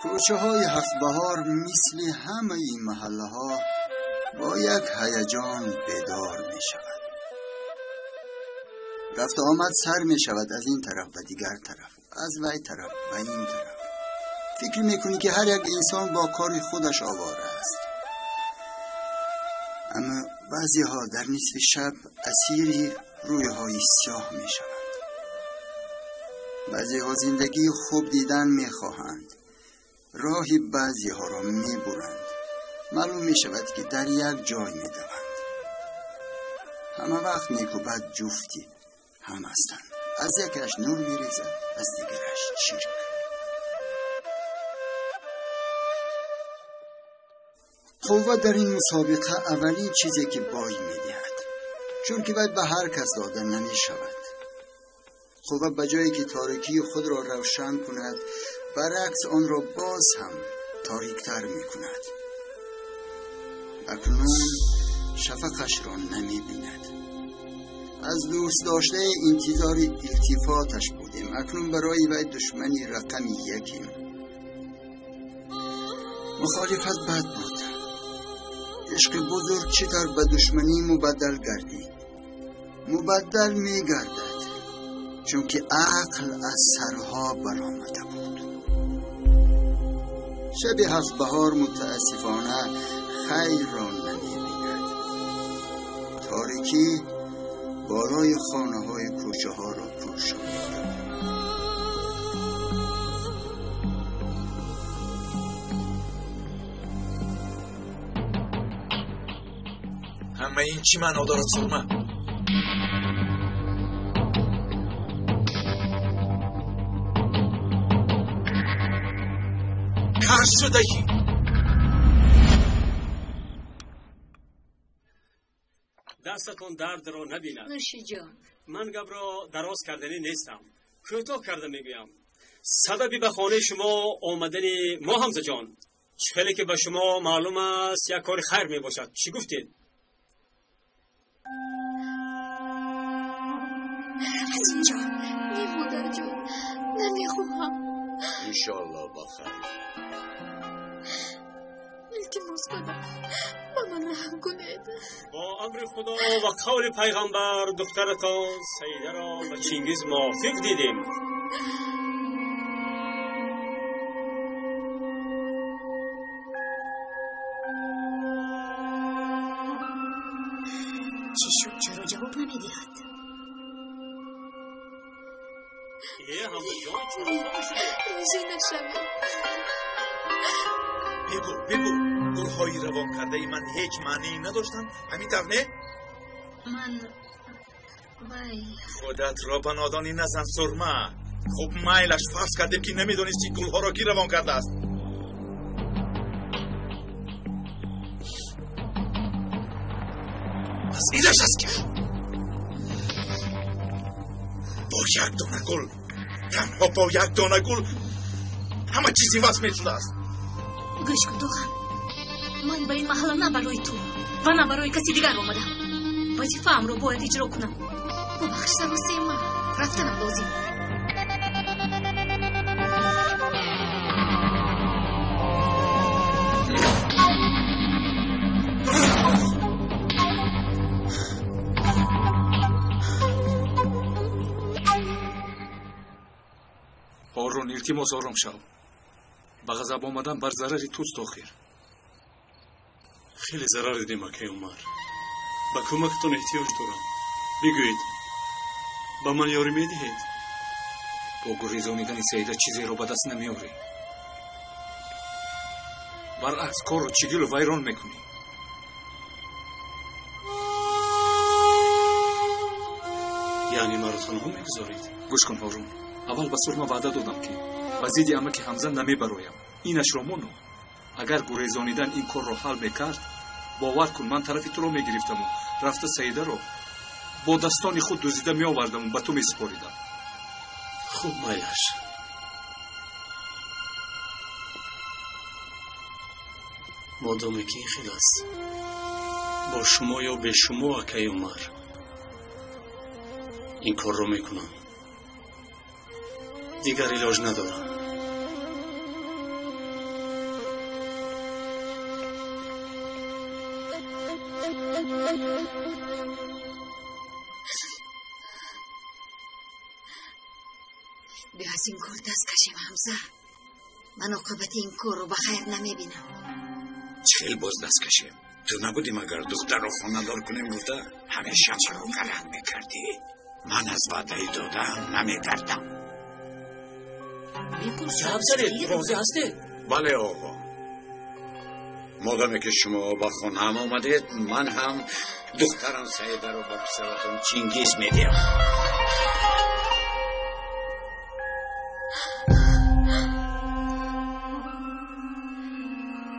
Кӯчаҳои Ҳафтбаҳор мисли ҳамаи маҳаллаҳо бо як ҳаяҷон бедор мешавад. Рафту омад сар мешавад аз ин тараф ба дигар тараф, аз вай тараф ба ин тараф. Фикр мекунӣ ки ҳар як инсон бо кори худаш овора аст. Аммо баъзеҳо дар нисфи шаб асири рӯйҳои сиёҳ мешаванд. Баъзеҳо зиндагии хуб дидан мехоҳанд, роҳи баъзеҳоро мебуранд. Маълум мешавад ки дар як ҷой медаванд. Ҳама вақт неку бад ҷуфти ҳам ҳастанд. Аз якаш нур мерезад, аз дигараш чирк. Қувва дар ин мусобиқа аввалин чизе ки бой медиҳад, чунки вай ба ҳар кас дода намешавад. Қувва ба ҷое ки торикии худро равшан кунад, баръакс онро боз ҳам ториктар мекунад. Акнун шафақашро намебинад. Аз дӯст доштаи интизори илтифоташ будем, акнун барои вай душмани рақами якем. Мухолифат бад буд. Ишқи бузург чӣ тавр ба душманӣ мубаддал гардид? Мубаддал мегардад, чунки ақл аз сарҳо баромада буд. Шаби Ҳафтбаҳор мутаассифона хайрро намебинад. Торикӣ болои хонаҳои кӯчаҳоро пӯшонида буд. Ҳама ин чӣ маъно дорад, Сурма? Кар шудаӣ! Дастатон дардро набинад. Нӯшиҷон, ман гапро дароз карданӣ нестам, кӯтоҳ карда мегӯям. Сабаби ба хонаи шумо омадани мо, Ҳамзаҷон, чӣ хеле ки ба шумо маълум аст, як кори хайр мебошад. Чӣ гуфтед? Аз инҷо не, модарҷон, намехоҳам. Иншоалло ба хайр. Илтимос кунам, ба ман раҳм кунед. Бо амри Худо ва қавли пайғамбар духтаратон Саидаро ба Чингиз мувофиқ дидем. Чӣ шуд? Чаро ҷавоб намедиҳад? Э, Ҳамзаҷон, чаро хафа шудед? Розӣ нашавед. Бигӯ, бигӯ, гулҳои равон кардаи ман ҳеҷ маъние надоштанд, ҳамин тавр не? Ман вай Худатро ба нодонӣ назан, Сурма. Хуб, майлаш, фарз кардем ки намедонисти гулҳоро кӣ равон кардааст. Пас инаш аст ки бо як дона гул, танҳо бо як дона гул ҳама чиз иваз мешудааст. Гӯш кун, Доган, ман ба ин маҳалла на барои ту ва на барои каси дигар омадам. Вазифаамро бояд иҷро кунам. Бубахш, саросема, рафтанам лозим. Ҳорун, илтимос, ором шав. Ба ғазаб омадан бар зарари туст охир. Хеле зарар дидем, акай Умар. Ба кӯмактон эҳтиёҷ дорам. Бигӯед, ба ман ёрӣ медиҳед? Бо гурезонидани Саида чизеро ба даст намеорӣ. Баръакс, корро чигилу вайрон мекунӣ. Яъне маро танҳо мегузоред? Гӯш кун, Ҳорун, аввал ба Сурма ваъда додам ки ба зидди амаки Ҳамза намебароям. Инашро моно. Агар гурезонидан ин корро ҳал мекард, бовар кун, ман тарафи туро мегирифтаму рафта Саидаро бо дастони худ дузида меовардаму ба ту месупоридам. Хуб, майлаш. Модоме ки ин хел аст, бо шумо ё бе шумо, акаи Умар, ин корро мекунам. Дигар илоҷ надорам. Аз ин кор даст кашем, Ҳамза. Ман оқибати ин корро ба хайр намебинам. Чӣ хел боз даст кашем? Ту набудӣ магар духтарро хонадор кунем гуфта? Ҳамеша маро гаранг мекардӣ. Ман аз ваъдаи додаам намегардам. Гап задед, розӣ ҳастед? Бале, оғо. Модоме ки шумо ба хонаам омадед, ман ҳам духтарам Саидаро ба писаратон Чингиз медиҳам.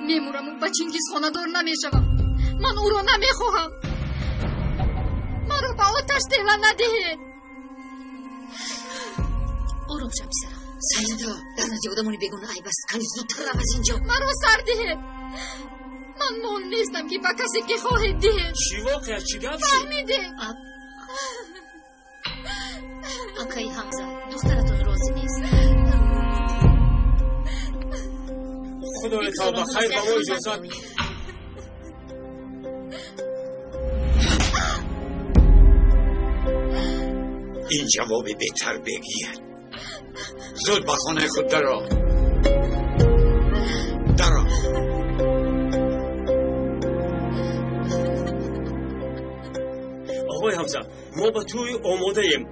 Мемураму ба Чингиз хонадор намешавам. Ман ӯро намехоҳам. Маро ба оташ тела надиҳед. Ором шав, писарам. Саида, дар назди одамони бегона айб аст. Кани зудтар рав аз инҷо. Маро сар диҳед. Ман мол нестам ки ба касе ки хоҳед диҳед. Чӣ воқеа, чӣ гап шуд? Фаҳмидед. Акаи Ҳамза, духтаратон розӣ нест. Худои таоло ба хайр ба мо иҷозат. Ин ҷавоби бетарбиягият. Зуд ба хонаи худ даро. Даро. Оғои Ҳамза, мо ба тӯй омодаем.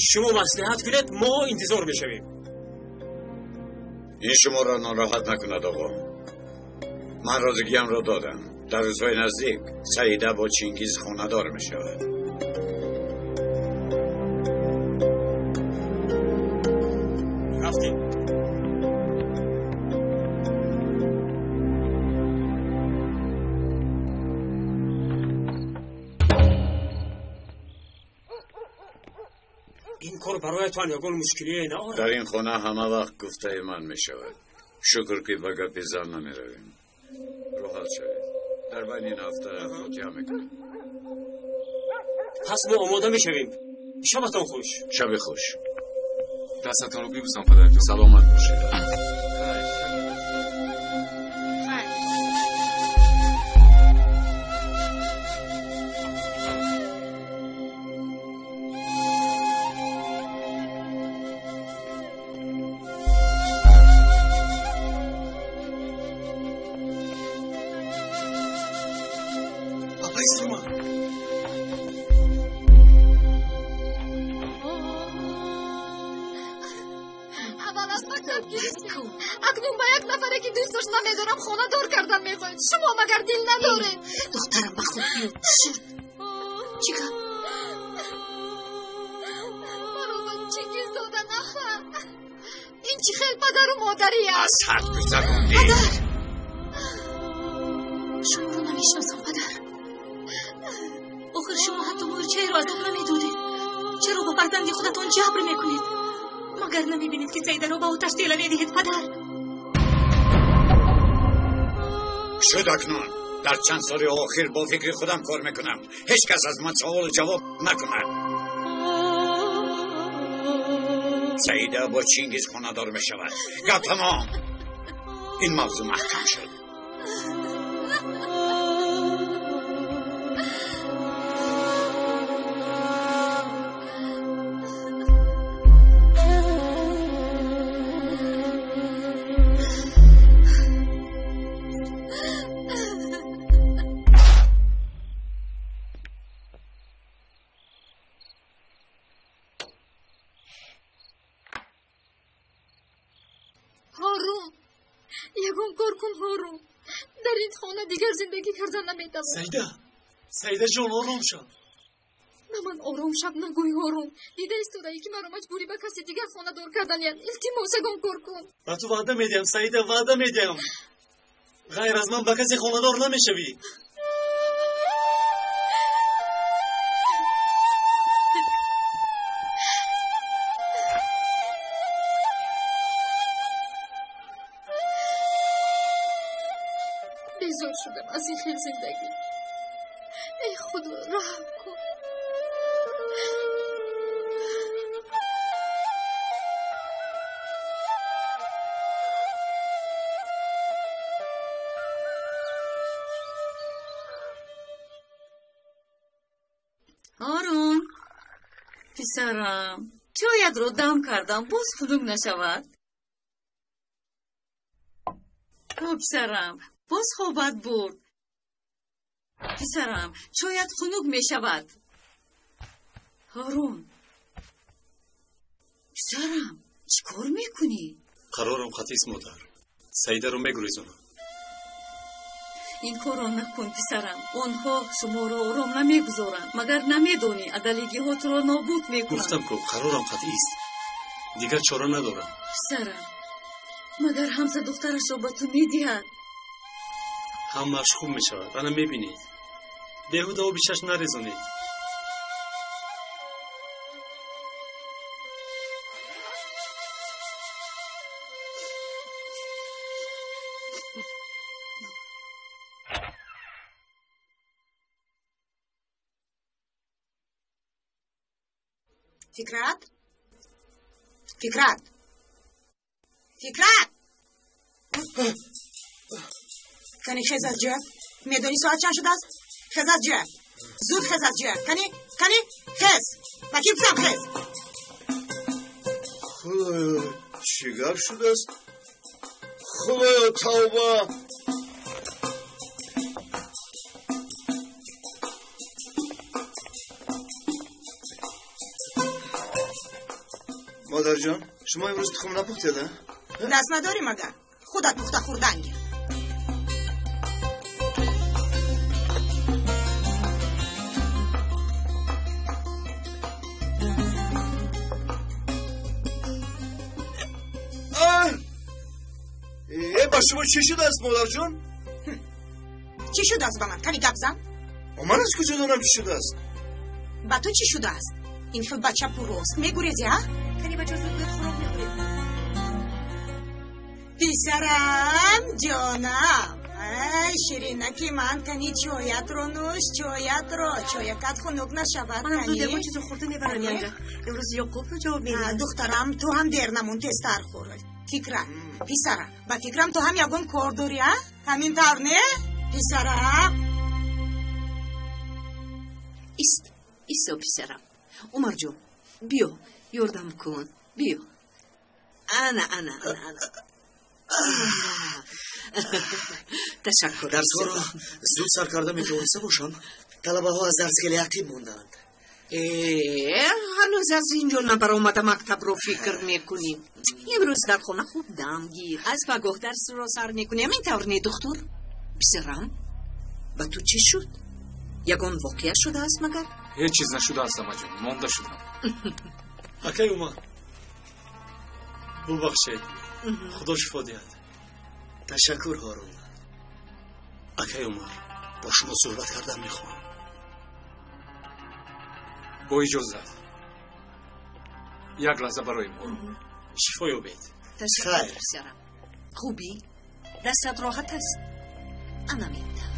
Шумо маслиҳат кунед, мо интизор мешавем. Ин шуморо нороҳат накунад, оғо. Ман розигиямро додам. Дар рӯзҳои наздик Саида бо Чингиз хонадор мешавад. Рафтем. Ин кор бароятон ягон мушкилие наорад? Дар ин хона ҳама вақт гуфтаи ман мешавад. Шукр ки ба гапи зан намеравем. Роҳат шавед. Дар байни ин ҳафта фотиҳа мекунем. Пас мо омода мешавем. Шабатон хуш. Шаби хуш. Дастатонро бибӯсам, падарҷон. Саломат бошед. Аввал аз мактаб гирифтем. Акнун ба як нафаре ки дӯсташ намедорам хонадор кардан мехоҳед. Шумо магар дил надоред? Духтарам ба худ биё. Шуд. Чӣ гап? Маро ба Чингиз додан аха. Ин чӣ хел падару модарӣ аст? Аз ҳад гузарондӣ. Падар! Шуморо намешиносам, падар. Охир шумо ҳатто мӯрчаеро азоб намедодед. Чаро ба фарзанди худатон ҷабр мекунед? Магар намебинед ки Саидаро ба оташ тела медиҳед, падар? Шуд акнун. Дар чанд соли охир бо фикри худам кор мекунам. Ҳеҷ кас аз ман саволу ҷавоб накунад. Саида бо Чингиз хонадор мешавад. Гап тамом. Ин мавзӯъ маҳкам шуд. Ҳорун, ягон кор кун, Ҳорун. Дар ин хона дигар зиндагӣ кардан наметавонам. Саида, Саида ҷон, ором шав. Ба ман ором шав нагӯй, Ҳорун. Дида истодаӣ ки маро маҷбурӣ ба каси дигар хонадор карданиянд. Илтимос, ягон кор кун. Ба ту ваъда медиҳам, Саида, ваъда медиҳам. Ғайр аз ман ба касе хонадор намешавӣ. Безор шудам аз ин хел зиндагӣ. Эй Худо, раҳм кун. Ҳорун, писарам, Чоятро дам кардам, боз хунук нашавад. О, писарам, боз хобат бурд. Писарам, чоят хунук мешавад. Ҳорун, писарам, чӣ кор мекунӣ? Қарорам қатъист, модар. Саидаро мегурезонам. Ин корро накун, писарам. Онҳо шуморо ором намегузоранд. Магар намедонӣ, адалигиҳо туро нобуд мекунанд. Гуфтам ку, қарорам қатъист. Дигар чора надорам. Писарам, магар Ҳамза духтарашро ба ту медиҳад? Ҳамааш хуб мешавад, ана мебинед. Беҳуда оби чашм нарезонед. Фикрат? Фикрат? Фикрат! Кани хез аз ҷоят? Медонӣ соат чанд шудааст? Хез аз ҷоят. Зуд хез аз ҷоят. Кани? Кани? Хез! Ба кӣ гуфтам хез? Худоё, чӣ гап шудааст? Худоё, тавба! Модарҷон, шумо имрӯз тухм напухтед, а? Даст надорӣ магар? Худат пухта хӯрдан гир. Э, ба шумо чӣ шудааст, модарҷон? Чӣ шудааст ба ман? Кани гап зан. Ман аз куҷо донам чӣ шудааст? Ба ту чӣ шудааст? Ин хел ба чапу рост мегурезӣ, а? Кани бача зуд биёд, хӯрок мехӯрем. Писарам, ҷонам, ай ширинаки ман, кани чоятро нӯш, чоятро, чоякат хунук нашавад. Манам зуд ягон чизро хӯрда мебарам янга. Имрӯз Ёқубро ҷавоб медиҳам. Духтарам, ту ҳам дер намон, тезтар хӯр. Фикрам, писарам, ба фикрам ту ҳам ягон кор дорӣ, а? Ҳамин тавр не? Писарам. Ист, исто писарам. Умарҷон, биё, ёрдам кун, биё. Ана, ана, ана, ана. Ташаккур. Дарсҳоро зуд сар карда метавониста бошам. Талабаҳо аз дарс хеле ақиб мондаанд. Ҳанӯз аз ин ҷо набаромада мактабро фикр мекунӣ. Имрӯз дар хона хуб дам гир. Аз пагоҳ дарсро сар мекунем. Ин тавр не, духтур? Писарам, ба ту чӣ шуд? Ягон воқеа шудааст магар? Ҳеҷ чиз нашудааст, амаҷон. Монда шудам. Акай Умар, бубахшед. Худо шифо диҳад. Ташаккур, Ҳорун. Акай Умар, бо шумо суҳбат кардан мехоҳам. Бо иҷозат. Як лаҳза бароем, Ҳорун. Шифо ёбед. Ташаккур, писарам. Хубӣ? Дастат роҳат аст? Ана мебинам.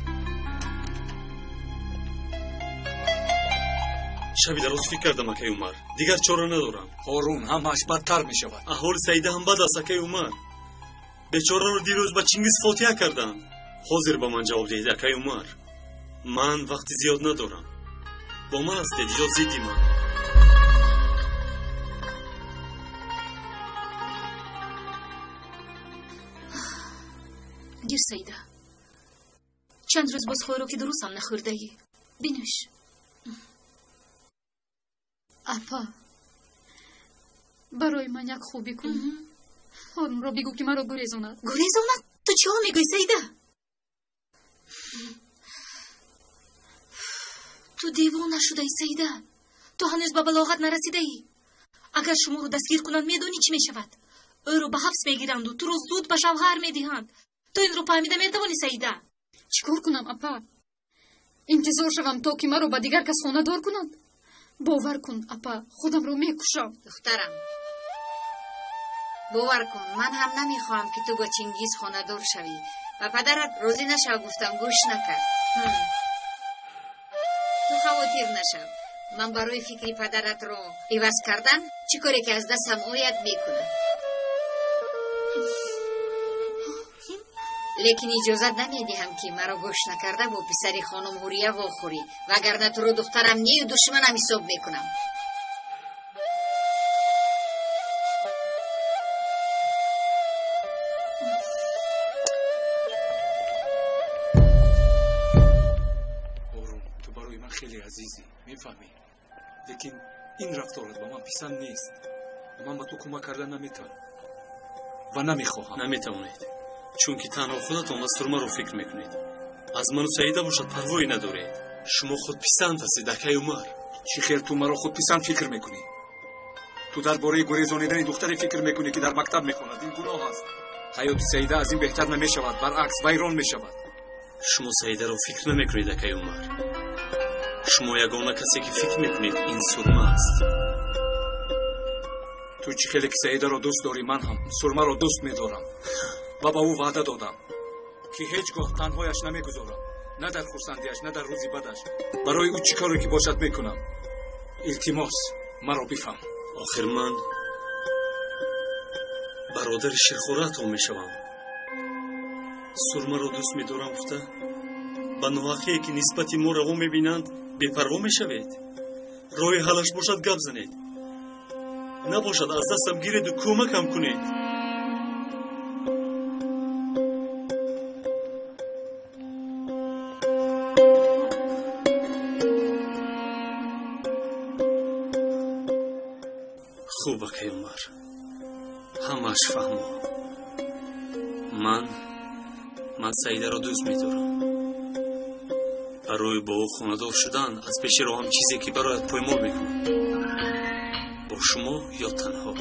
Шаби дароз фикр кардам, акай Умар. Дигар чора надорам. Ҳорун, ҳамааш бадтар мешавад. Аҳволи Саида ҳам бад аст, акай Умар. Бечораро дирӯз ба Чингиз фотиҳа карданд. Ҳозир ба ман ҷавоб диҳед, акай Умар. Ман вақти зиёд надорам. Бо ман ҳастед ё зидди ман? Гир, Саида. Чанд рӯз боз хӯроки дурустам нахӯрдаӣ. Бинӯш. Апа, барои ман як хубӣ кун. Ҳорунро бигӯ ки маро гурезонад. Гурезонад? Ту чиҳо мегӯӣ, Саида? Ту девона шудаӣ, Саида. Ту ҳанӯз ба балоғат нарасидаӣ. Агар шуморо дастгир кунанд, медонӣ чӣ мешавад? Ӯро ба ҳабс мегиранду туро зуд ба шавҳар медиҳанд. Ту инро фаҳмида метавонӣ, Саида? Чӣ кор кунам, апа? Интизор шавам то ки маро ба дигар кас хонадор кунанд? Бовар кун, апа, худамро мекушам. Духтарам, бовар кун, ман ҳам намехоҳам ки ту бо Чингиз хонадор шавӣ. Ба падарат розӣ нашав, гуфтам, гӯш накард. Ту хавотир нашав. Ман барои фикри падаратро иваз кардан чӣ коре ки аз дастам ояд мекунам. Лекин иҷозат намедиҳам ки маро гӯш накарда бо писари хонум Ҳурия вохӯрӣ, вагарна туро духтарам нею душманам ҳисоб мекунам. Хеле азизӣ, мефаҳмӣ, лекин ин рафторат ба ман писанд нест. Ман ба ту кӯмак карда наметавонам ва намехоҳам. Наметавонед, чунки танҳо худатон ва Сурмаро фикр мекунед. Аз ману Саида бошад парвое надоред. Шумо худписанд ҳастед, акай Умар. Чӣ хел ту маро худписанд фикр мекунӣ? Ту дар бораи гурезонидани духтаре фикр мекунӣ, ки дар мактаб мехонад. Ин гуноҳ аст. Ҳаёти Саида аз ин беҳтар намешавад, баръакс вайрон мешавад. Шумо Саидаро фикр намекунед, акай Умар. Шумо ягона касе, ки фикр мекунед, ин Сурма аст. Ту чӣ хеле ки Саидаро дӯст дорӣ, ман ҳам Сурмаро дӯст медорам ва ба ӯ ваъда додам, ки ҳеҷ гоҳ танҳояш намегузорам, на дар хурсандиаш, на дар рӯзи бадаш. Барои ӯ чӣ коре ки бошад мекунам. Илтимос, маро бифаҳм. Охир ман бародари ширхӯратон мешавам. Сурмаро дӯст медорам гуфта ба ноҳақие, ки нисбати мо раво мебинанд, бепарво мешавед. Роҳи ҳаллаш бошад, гап занед, набошад, аз дастам гиреду кӯмакам кунед. Хуб, акай Умар, ҳамааш фаҳмо. Ман Саидаро дӯст медорам. Барои бо ӯ хонадор шудан аз пеши роҳам чизе ки барояд поймол мекунам. Бо шумо ё танҳо.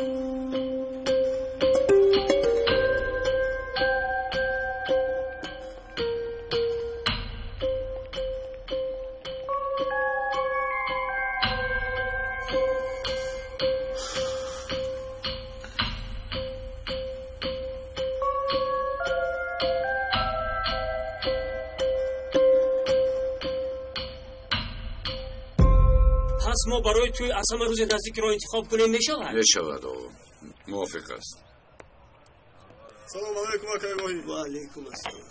Пас мо барои тӯй аз ҳама рӯзи наздикро интихоб кунем, мешавад? Мешавад, оғо, мувофиқ аст. Салом алайкум, акай Воҳид. Ва алайкум ассалом.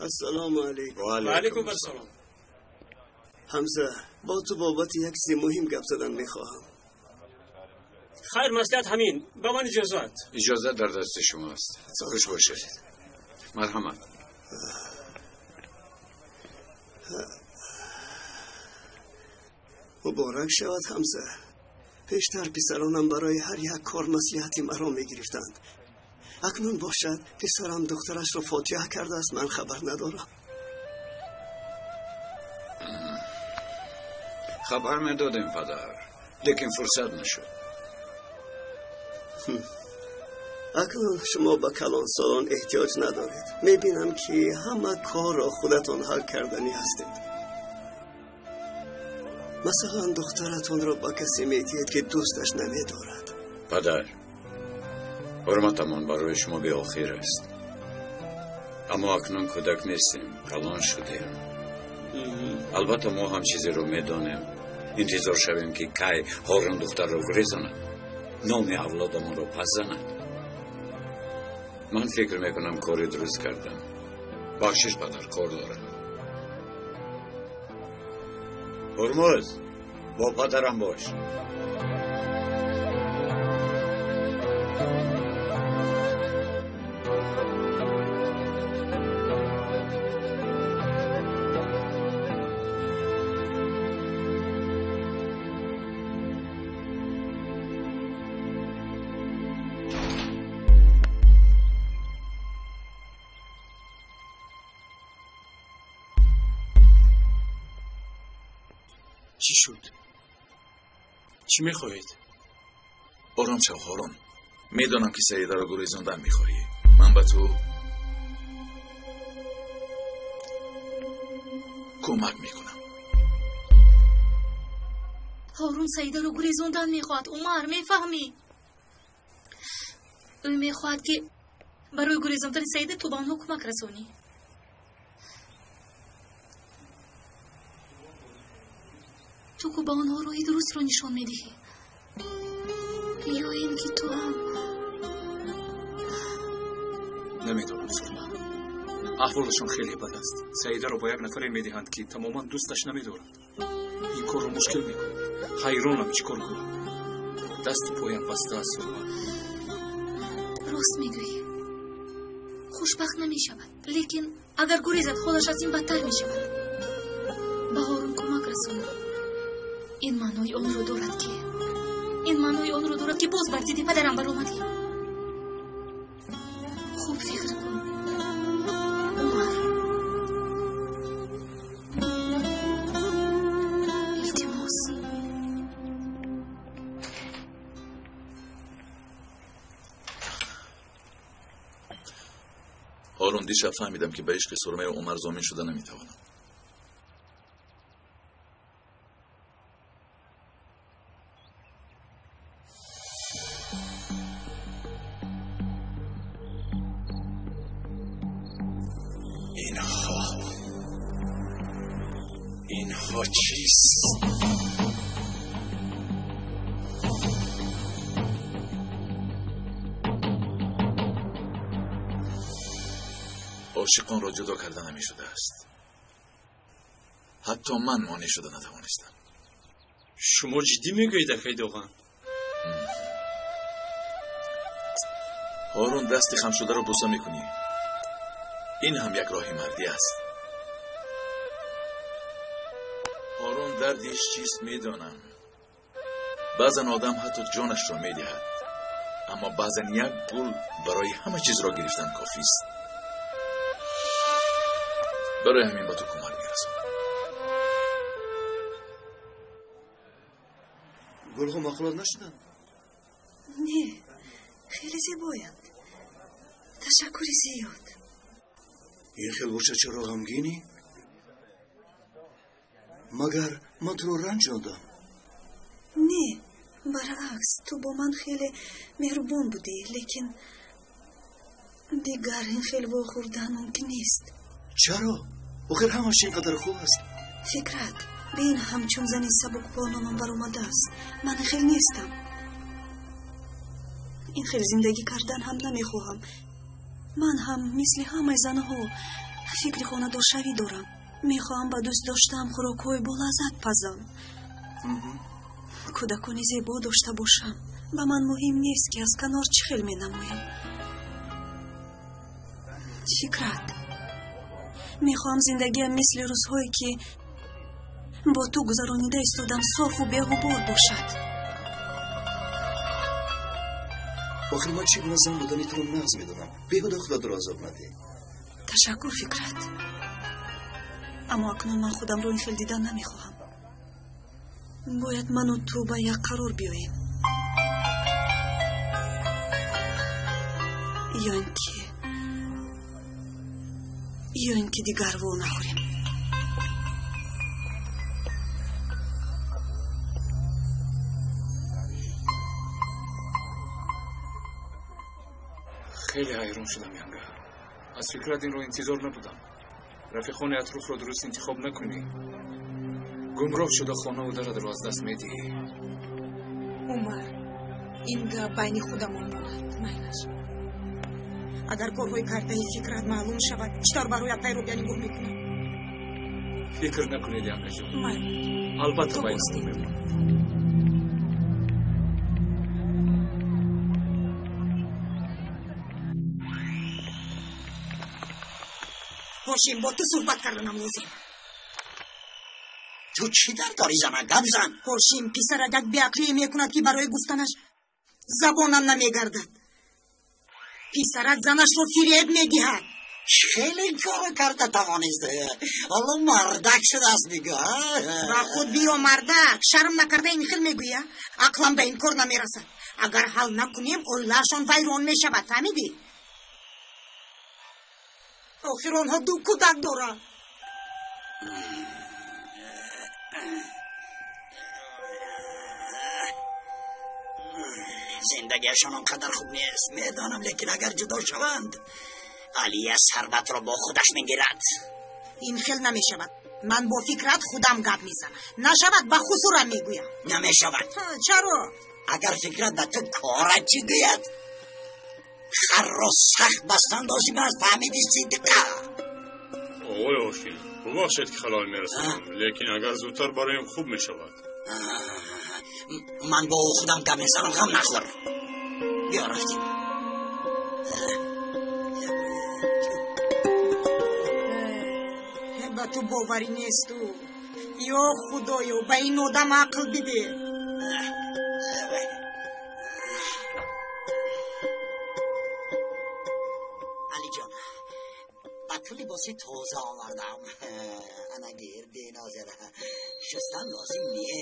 Ассалому алайкум. Ва алайкум ассалом. Ҳамза, бо ту бобати як чизи муҳим гап задан мехоҳам. Хайр, маслиҳат ҳамин. Ба ман иҷозат. Иҷозат дар дасти шумо аст. Хуш бошед. Марҳамат. Муборак шавад, Ҳамза. Пештар писаронам барои ҳар як кор маслиҳати маро мегирифтанд. Акнун бошад, писарам духтарашро фотиҳа кардааст, ман хабар надорам. Хабар медодем, падар, лекин фурсат нашуд. Акнун шумо ба калонсолон эҳтиёҷ надоред. Мебинам, ки ҳама корро худатон ҳал карданӣ ҳастед. Масалан, духтаратонро ба касе медиҳед, ки дӯсташ намедорад. Падар, ҳурматамон барои шумо беохир аст. Аммо акнун кӯдак нестем, калон шудем. Албатта мо ҳам чизеро медонем. Интизор шавем, ки кай Ҳорун духтарро гурезонад, номи авлодамонро пас занад. Ман фикр мекунам, кори дуруст кардам. Бахшиш, падар, кор дорам. Ҳурмуз, бо падарам бош. Чӣ шуд? Чӣ мехоҳед? Ором шав, Ҳорун. Медонам, ки Саидаро гурезондан мехоҳӣ. Ман ба ту кӯмак мекунам. Ҳорун Саидаро гурезондан мехоҳад, Умар, мефаҳмӣ? Ӯ мехоҳад, ки барои гурезондани Саида ту ба онҳо кӯмак расонӣ. Ту ку ба онҳо роҳи дурустро нишон медиҳӣ. Ё ин ки ту ҳам... Намедонам, Сурма. Аҳволашон хеле бад аст. Саидаро ба як нафаре медиҳанд, ки тамоман дӯсташ намедорад. Ин корро мушкил мекунад. Ҳайронам, чӣ кор кунам. Дасту поям баста аст, Сурма. Рост мегӯӣ. Хушбахт намешавад, лекин агар гурезад, ҳолаш аз ин бадтар мешавад. Ба Ҳорун кӯмак расонӣ. Ин маънои онро дорад ки ин маънои онро дорад ки боз бар зидди падарам баромадӣ. Хуб фикр кун, Умар. Илтимос. Ҳорун, дишаб фаҳмидам, ки ба ишқи Сурмаю Умар зомин шуда наметавонам. Инҳо чист? Ошиқонро ҷудо карда намешудааст. Ҳатто ман монеъ шуда натавонистам. Шумо ҷиддӣ мегӯед, акай Доған? Ҳорун, дасти хамшударо буса мекунӣ. Ин ҳам як роҳи мардӣ аст. Ҳорун, дардиш чист медонам. Баъзан одам ҳатто ҷонашро медиҳад, аммо баъзан як гул барои ҳама чизро гирифтан кофист. Барои ҳамин ба ту кӯмак мерасонам. Гулҳо маъқулот нашуданд? Не, хеле зебоянд. Ташаккури зиёд. Ин хел бошад, чаро ғамгинӣ? Магар ман туро ранҷондам? Не, баръакс, ту бо ман хеле меҳрубон будӣ, лекин дигар ин хел вохӯрдан мумкин нест. Чаро? Охир ҳамаш ин қадар хуб аст. Фикрат, бин, ҳамчун зани сабукпо номам баромадааст. Ман ин хел нестам. Ин хел зиндагӣ кардан ҳам намехоҳам. Ман ҳам мисли ҳамаи занҳо фикри хонадоршавӣ дорам. Мехоҳам ба дӯст доштаам хӯрокҳои болаззат пазам, кӯдакони зебо дошта бошам. Ба ман муҳим нест, ки аз канор чӣ хел менамоям. Фикрат, мехоҳам зиндагиам мисли рӯзҳое, ки бо ту гузаронида истодам, софу беғубор бошад. Охир ман чӣ гуна зан будани туро нағз медонам. Беҳуда худатро азоб надиҳ. Ташаккур, Фикрат, аммо акнун ман худамро ин хел дидан намехоҳам. Бояд ману ту ба як қарор биёем ё ин ки дигар во нахӯрем. Хеле ҳайрон шудам, янга. Аз Фикрат инро интизор набудам. Рафиқони атрофро дуруст интихоб накунӣ, гумроҳ шуда хонаву даратро аз даст медиҳӣ. Умар, ин гап байни худамон монад, майлаш. Агар корҳои кардаи Фикрат маълум шавад, чӣ тавр барои апай Робия нигоҳ мекунад? Фикр накунед, янгаҷон. Майли. Албатта, Ту байни бостӣ. мемонад. Ҳошим, бо ту суҳбат карданам лозим. Ту чӣ дар дорӣ, зана? Гап зан. Ҳошим, писарак як беақлие мекунад, ки барои гуфтанаш забонам намегардад. Писарак занашро фиреб медиҳад. Хеле кора карда тавонист. Ҳоло мардак шудааст, бигӯ. Ба худ биё, мардак. Шарм накарда ин хел мегӯя. Ақлам ба ин кор намерасад. Агар ҳал накунем, оилаашон вайрон мешавад, фаҳмидӣ? Охир онҳо ду кӯдак доранд. Зиндагиашон он қадар хуб нест, медонам, лекин агар ҷудо шаванд, Алия сарватро бо худаш мегирад. Ин хел намешавад. Ман бо Фикрат худам гап мезанам. Нашавад, ба хусурам мегӯям. Намешавад. Чаро? Агар Фикрат ба ту кора чӣ гӯяд? Харро сахт бастан лозим аст, фаҳмиди, Сидиқа? Оғои Ҳошим, бубахшед, ки халал мерасонам, лекин агар зудтар бароем, хуб мешавад. Ман бо ӯ худам гап мезанам, ғам нахӯр. Биё, рафтем. Ба ту боварӣ несту. Ё Худоё, ба ин одам ақл бидеҳ. Алиҷон, ба ту либоси тоза овардам. Ана гир, бенозир. Шустан лозим не.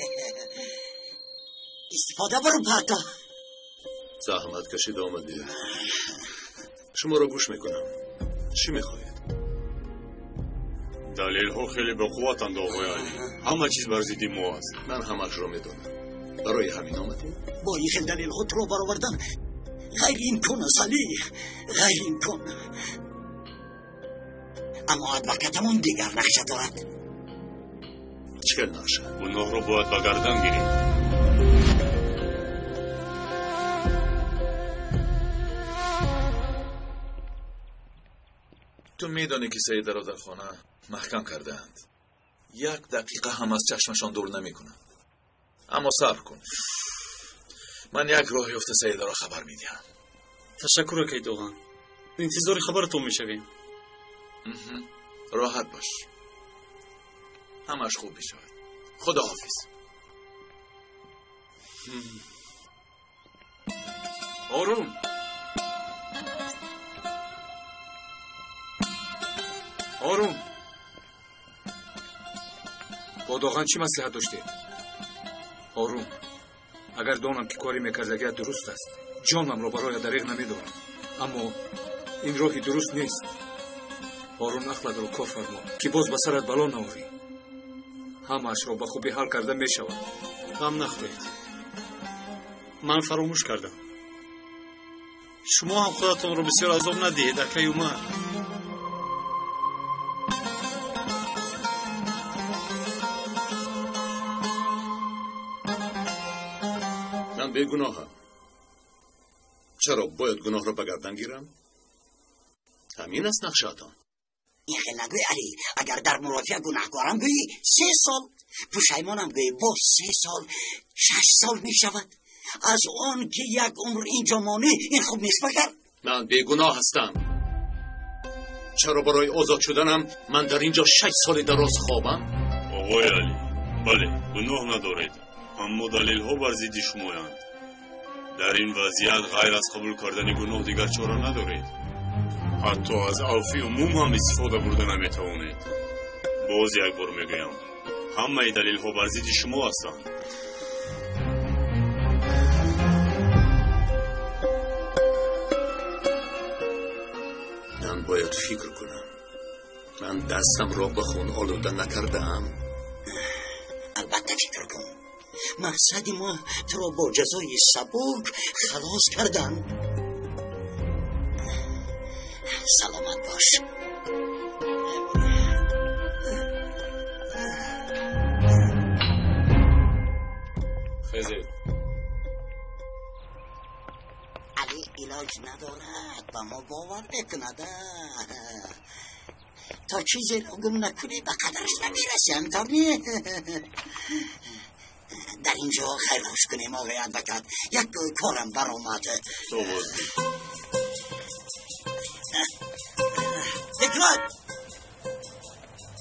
Истифода бару парто. Заҳмат кашида омадед. Шуморо гӯш мекунам. Чӣ мехоҳед? Далелҳо хеле бақувватанд, оғои Алӣ. Ҳама чиз бар зидди мо аст. Ман ҳамаашро медонам. Барои ҳамин омадем? Бо ин хел далелҳо туро баровардан ғайриимкон аст, Алӣ, ғайриимкон. Аммо адвокатамон дигар нақша дорад. Чӣ хел нақша? Гуноҳро бояд ба гардан гирем. Ту медонӣ, ки Саидаро дар хона маҳкам кардаанд. Як дақиқа ҳам аз чашмашон дур намекунанд. Аммо сабр кун, ман як роҳ ёфта Саидаро хабар медиҳам. Ташаккур, акай Доған. Интизори хабаратон мешавем. Роҳат бош, ҳамааш хуб мешавад. Худоҳофиз. Ҳорун, Ҳорун, бо Доған чӣ маслиҳат доштед? Ҳорун, агар донам, ки кори мекардагият дуруст аст, ҷонамро бароя дариғ намедорам. Аммо ин роҳи дуруст нест. Ҳорун, ақлатро кор фармо, ки боз ба сарат бало наорӣ. Ҳамаашро ба хубӣ ҳал карда мешавад. Ғам нахӯред, ман фаромӯш кардам. Шумо ҳам худатонро бисёр азоб надиҳед, акай Умар. Ман бегуноҳам. Чаро бояд гуноҳро ба гардан гирам? Ҳамин аст нақшаатон? Ин хел нагӯй, Алӣ. Агар дар мурофиа гунаҳкорам гӯӣ, 3 сол, пушаймонам гӯӣ, боз 3 сол, 6 сол мешавад. Аз он ки як умр инҷо монӣ, ин хуб нест магар? Ман бегуноҳ ҳастам. Чаро барои озод шуданам ман дар инҷо 6 соли дароз хобам? Оғои Алӣ, бале, гуноҳ надоред, аммо далелҳо бар зидди шумоянд. Дар ин вазъият ғайр аз қабул кардани гуноҳ дигар чора надоред. Ҳатто аз авфи умум ҳам истифода бурда наметавонед. Боз як бор мегӯям, ҳамаи далелҳо бар зидди шумо ҳастанд. Ман бояд фикр кунам. Ман дастамро ба хун олуда накардаам. Албатта фикр кун. Мақсади мо туро бо ҷазои сабук халос кардан. Саломат бош. Хезед. Али илоҷ надорад, ба мо бовар мекунад. То чизеро гум накунӣ, ба қадраш намерасӣ, ҳамтор не? Дар ин ҷо хайрхуш кунем, оғои адвокат. Як корам баромад. Совоз. Фикрат,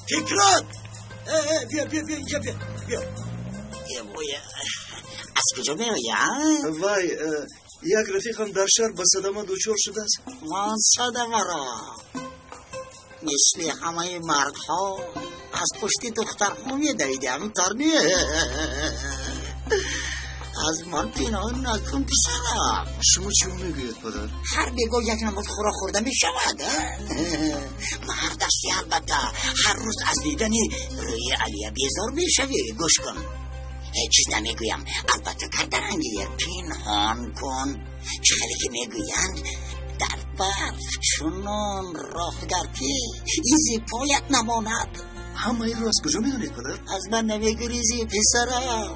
Фикрат, бия, бия, бия инҷа, бия, бия. Аз куҷо меоя? Вай, як рафиқам дар шаҳр ба садама дучор шудааст. Ман садамаро мисли ҳамаи мардҳо аз пушти духтарҳо медавиди, ҳаминтор не? Аз ман пинҳон накун, писарам. Шумо чӣ мегӯед, падар? Ҳар бегоҳ як намуд хӯрок хӯрда мешавад. Мард ҳастӣ, албатта ҳар рӯз аз дидани рӯи Алия безор мешавӣ. Гӯш кун, ҳеҷ чиз намегӯям, албатта кардарангир, пинҳон кун. Чӣ хеле ки мегӯянд, дар барф чунон роҳ гард, ки изи поят намонад. Ҳама инро аз куҷо медонед, падар? Аз ман намегурезӣ, писарам.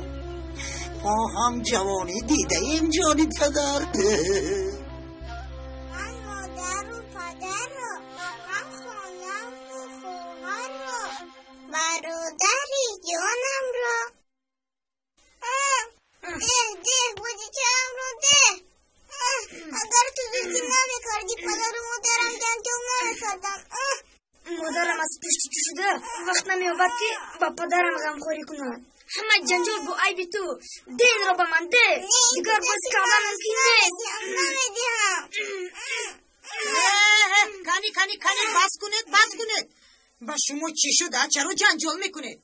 Мо ҳам ҷавонӣ дидаем, ҷони падар. Ман модару падарро ва ҳам хонаву хоҳарро, бародари ҷонамро. Деҳ, деҳ, бозичаамро деҳ. Агар ту дуздӣ намекардӣ, падару модарам ҷанҷол намекарданд. Модарам аз пушти ту шуда вақт намеёбад, ки ба падарам ғамхорӣ кунад. Ҳама ҷанҷол бо айби ту. Де инро ба ман, де! Дигар бозӣ кардан мумкин нест. Намедиҳам. Кани, кани, кани, бас кунед, бас кунед. Ба шумо чӣ шуда? Чаро ҷанҷол мекунед?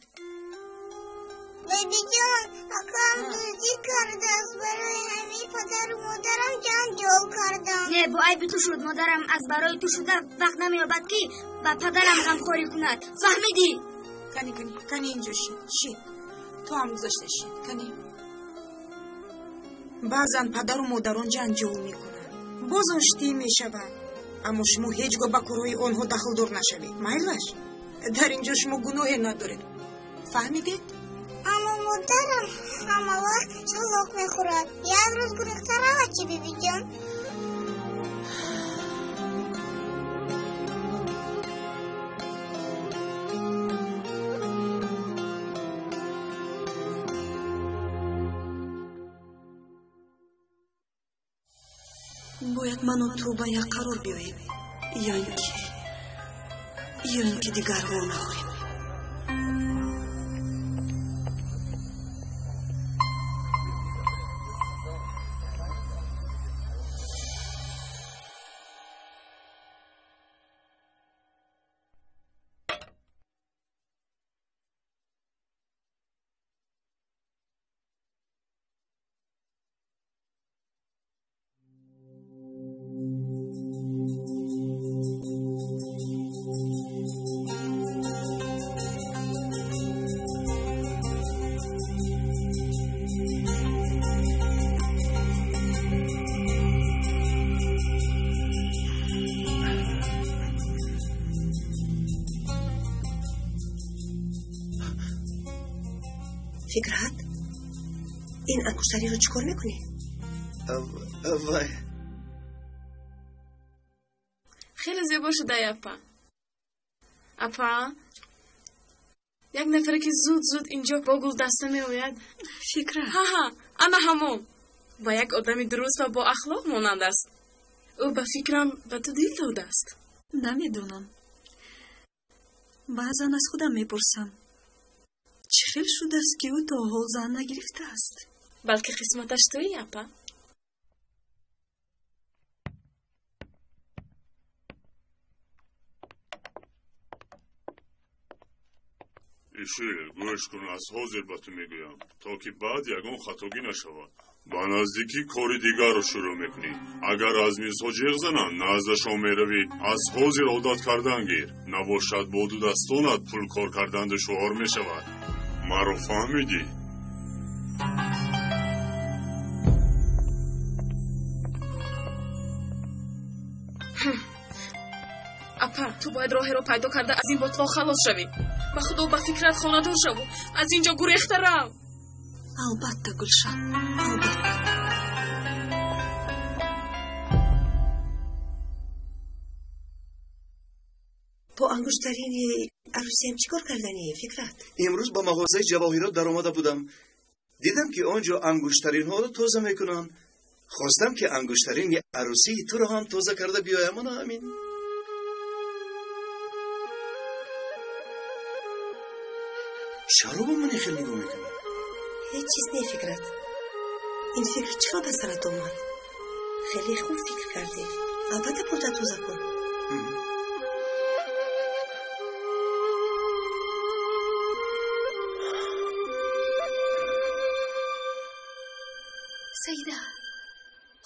Бибиҷон, акам дуздӣ кардааст. Барои ҳамин падару модарам ҷанҷол кардам. Не, бо айби ту шуд. Модарам аз барои ту шуда вақт намеёбад, ки ба падарам ғамхорӣ кунад. Фаҳмидӣ? Кани, кани, кани, инҷо шид, шид. Ту ҳам гузашта шид. Кани. Баъзан падару модарон ҷанҷол мекунанд, боз оштӣ мешаванд, аммо шумо ҳеҷ гоҳ ба корҳои онҳо дахлдор нашавед. Майлаш, дар инҷо шумо гуноҳе надоред. Фаҳмидед? Аммо модарам ҳама вақт шалоқ мехӯрад. Як рӯз гурехта равад чӣ, бибиҷон? Бояд ману ту ба як қарор биёем, ё ин ки дигар во нахӯрем. Фикрат, ин ангуштариро чӣ кор мекунӣ? Вай. Хеле зебо шудай, апа. Апа, як нафаре, ки зуд зуд инҷо бо гулдаста меояд. Фикрат. Ҳаҳа, ана ҳамон. Ба як одами дуруст ва боахлоқ монанд аст. Ӯ, ба фикрам, ба ту дил додааст. Намедонам, баъзан аз худам мепурсам, чӣ хел шудааст, ки ӯ то ҳол зан нагирифтааст. Балки қисматаш туӣ, апа. Ишил, гӯш кун, аз ҳозир ба ту мегӯям, то ки баъд ягон хатогӣ нашавад. Ба наздикӣ кори дигарро шурӯъ мекунӣ. Агар аз мизҳо ҷеғ зананд, наздашон меравӣ. Аз ҳозир одат кардан гир, набошад, бо ду дастонат пул кор кардан душвор мешавад. Маро фаҳмидӣ? Апа, ту бояд роҳеро пайдо карда аз ин ботлоқ халос шавӣ. Ба худо, ба фикрат хонадор шаву аз ин ҷо гурехта рав. Албатта, Гулшан, албатта. Бо ангуштарини арӯсиям чӣ кор карданӣ, Фикрат? Имрӯз ба мағозаи ҷавоҳирот даромада будам, дидам, ки он ҷо ангуштаринҳоро тоза мекунанд. Хостам, ки ангуштарини арӯсии туро ҳам тоза карда биёям. Ана ҳамин. Чаро ба ман хел нигоҳ мекунӣ? Ҳеҷ чиз не, Фикрат. Ин фикр чӣ хел ба сарат омад? Хеле хуб фикр кардӣ. Албатта, бурда тоза кун. Саида,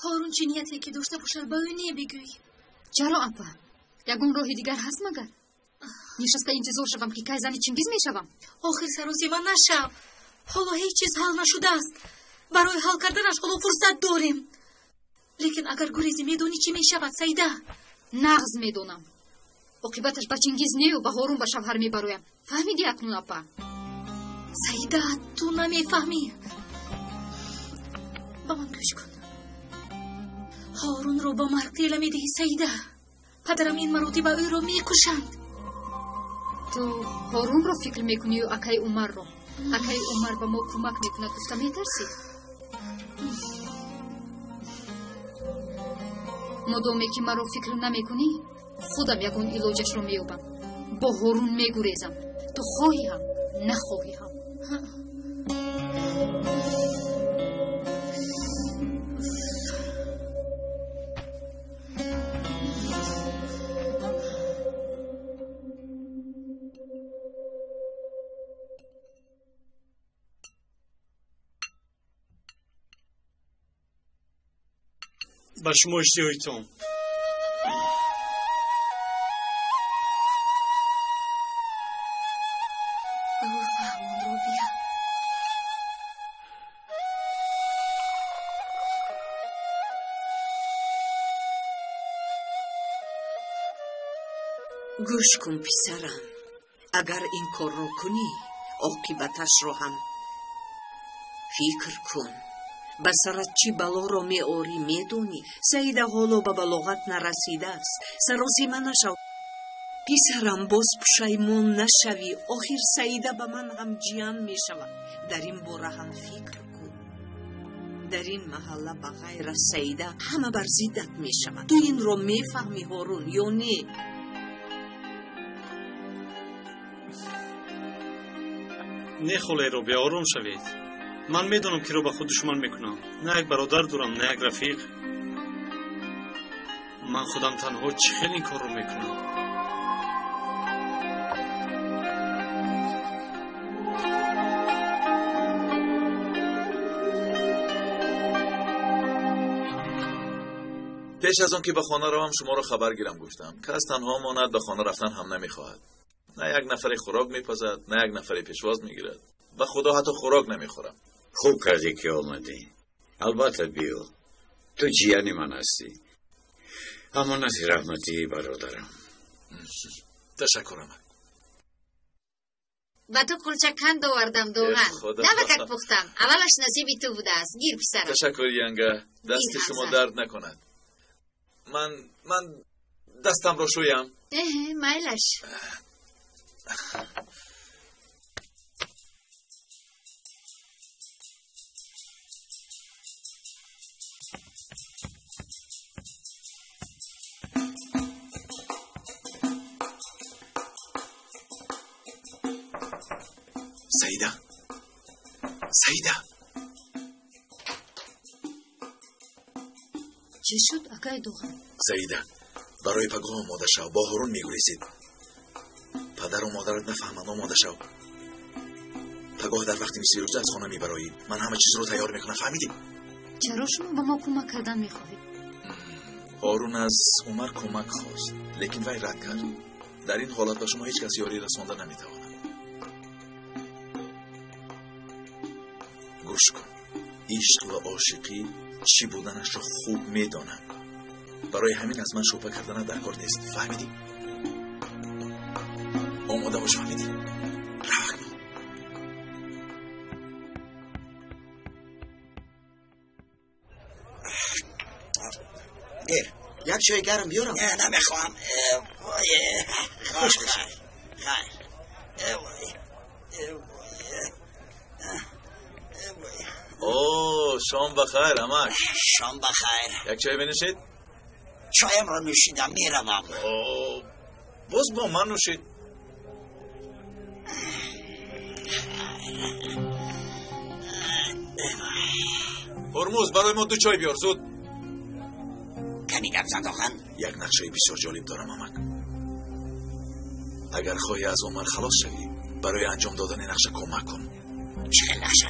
Ҳорун чӣ нияте ки дошта бошад, ба ӯ не бигӯй. Чаро, апа? Ягон роҳи дигар ҳаст магар? Нишаста интизор шавам, ки кай зани Чингиз мешавам? Охир саросима нашав. Ҳоло ҳеҷ чиз ҳал нашудааст. Барои ҳал карданаш ҳоло фурсат дорем. Лекин агар гурезӣ, медонӣ, чӣ мешавад, Саида? Нағз медонам. Оқибаташ ба Чингиз нею, ба Ҳорун ба шавҳар мебароям. Фаҳмидӣ акнун, апа? Саида, ту намефаҳмӣ. Ба ман гӯш кун. Ҳорунро ба марг тела медиҳӣ, Саида. Падарам ин маротиба ӯро мекушанд. Ту Ҳорунро фикр мекунию акаи Умарро? Акаи Умар ба мо кӯмак мекунад гуфта метарсӣ? Модоме ки маро фикр намекунӣ, худам ягон илоҷашро меёбам. Бо Ҳорун мегурезам. Ту хоҳӣ ҳам, нахоҳӣ ҳам. Ба шумо иштиҳоитон. Фаҳмон, Робия. Гӯш кун, писарам, агар ин корро кунӣ, оқибаташро ҳам фикр кун. Ба сарат чӣ балоро меорӣ, медонӣ? Саида ҳоло ба балоғат нарасидааст. Саросима нашав, писарам, боз пушаймон нашавӣ. Охир Саида ба ман ҳам ҷиян мешавад. Дар ин бора ҳам фикр кун. Дар ин маҳалла ба ғайр аз Саида ҳама бар зиддат мешавад. Ту инро мефаҳмӣ, Ҳорун, ё не? Не, холаи Робия, ором шавед. Ман медонам, киро ба худ душман мекунам. На як бародар дорам, на як рафиқ. Ман худам танҳо чӣ хел ин корро мекунам? Пеш аз он ки ба хона равам, шуморо хабар гирам гуфтам. Кас танҳо монад, ба хона рафтан ҳам намехоҳад. На як нафаре хӯрок мепазад, на як нафаре пешвоз мегирад. Ба худо ҳатто хӯрок намехӯрам. Хуб кардӣ, ки омадӣ. Албатта, биё, ту ҷияни ман ҳастӣ, амонати раҳматии бародарам. Ташаккур, амак. Ба ту кулча қанд овардам, Доған. Навакак пухтам. Аввалаш насиби ту будааст. Гир, писарам. Ташаккур, янга, дасти шумо дард накунад. Ман дастамро шӯям. Эҳе, майлаш. Саида, Саида. Чӣ шуд, акай Доған? Саида, барои пагоҳ омода шав, бо Ҳорун мегурезед. Падару модарат нафаҳманд, омода шав. Пагоҳ дар вақти нисфи рӯза аз хона мебароӣ. Ман ҳама чизро тайёр мекунам, фаҳмидӣ? Чаро шумо ба мо кӯмак кардан мехоҳед? Ҳорун аз Умар кӯмак хост, лекин вай рад кард. Дар ин ҳолат ба шумо ҳеҷ кас ёрӣ расонда наметавонад. Гӯш кун, ишқ ва ошиқӣ чӣ буданашро хуб медонам. Барои ҳамин аз ман шубҳа карданат дар кор нест, фаҳмидӣ? Омода бош, фаҳмидӣ? Рав акнун. Гир. Як чойи гарм биёрам? Не, намехоҳам. Хуш бошед. Хайр. О, шом бахайр, амак. Шом бахайр. Як чой бинӯшед? Чоямро нӯшидам, меравам. О, боз бо ман нӯшед. Ҳурмуз, барои мо ду чой биёр, зуд. Ками гап зан, Доған. Як нақшаи бисёр ҷолиб дорам, амак. Агар хоҳӣ аз Умар халос шавӣ, барои анҷом додани нақша кӯмак кун. Чӣ хел нақша?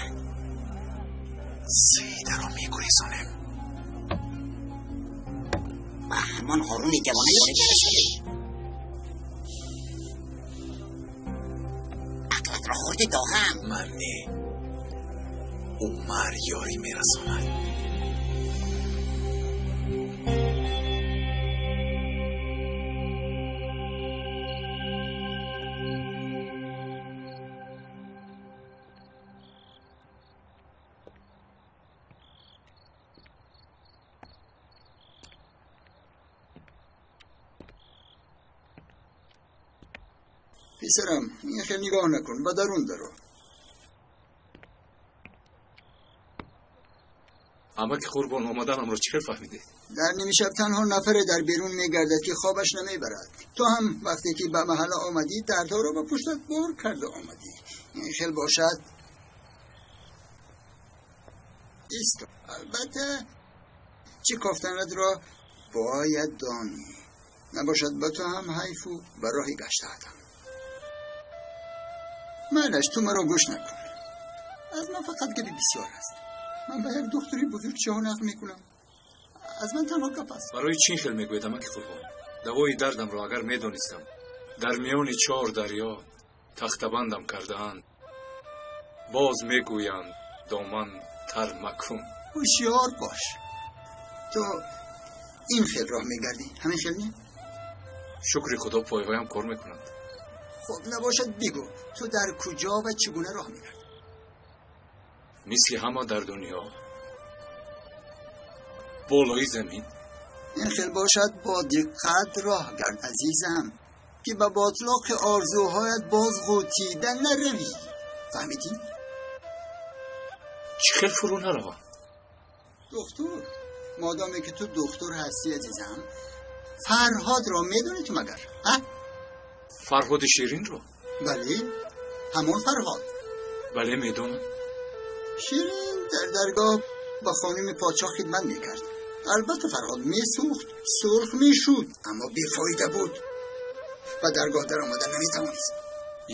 Саидаро мегурезонем. Ба ҳамон Ҳоруни девона ёрӣ мерасонӣ? Ақлатро хӯрди, Доған. Ман не, Умар ёрӣ мерасонад. Писарам, ин хел нигоҳ накун, ба дарун даро. Амаки Қурбон, омаданамро чӣ хел фаҳмидед? Дар нимшаб танҳо нафаре дар берун мегардад, ки хобаш намебарад. Ту ҳам вақте ки ба маҳалла омадӣ, дардҳоро ба пуштат бор карда омадӣ. Ин хел бошад ист. Албатта, чӣ кофтанатро бояд донӣ. Набошад ба ту ҳам ҳайфу ба роҳи гаштаатам. Майлаш, ту маро гӯш накун. Аз ман фақат гапи бисёр аст. Ман ба як духтури бузург чиҳо нақл мекунам. Аз ман танҳо гап аст. Барои чӣ хел мегӯед, амаки Қурбон? Давои дардамро агар медонистам, дар миёни чор дарё тахтабандам кардаанд. Боз мегӯянд, доман тар макун. Ҳушёр бош. Ту ин хел роҳ мегардӣ, ҳамин хел не? Шукри Худо, пойҳоям кор мекунанд. Хуб, набошад бигӯ, ту дар куҷо ва чӣ гуна роҳ мегардӣ? Мисли ҳама дар дунё, болои замин. Ин хел бошад, бо диққат роҳ гард, азизам, ки ба ботлоқи орзуҳоят боз ғӯтида наравӣ. Фаҳмидӣ? Чӣ хел фурӯ наравам? Духтур, модоме ки ту духтур ҳастӣ, азизам, Фарҳодро медонӣ ту магар? Ҳа? Фарҳоди Ширинро? Бале, ҳамон Фарҳод. Бале, медонам. Ширин дар даргоҳ ба хонуми подшоҳ хидмат мекард. Албатта Фарҳод месӯхт, сурх мешуд, аммо бефоида буд. Ба даргоҳ даромада наметавонист.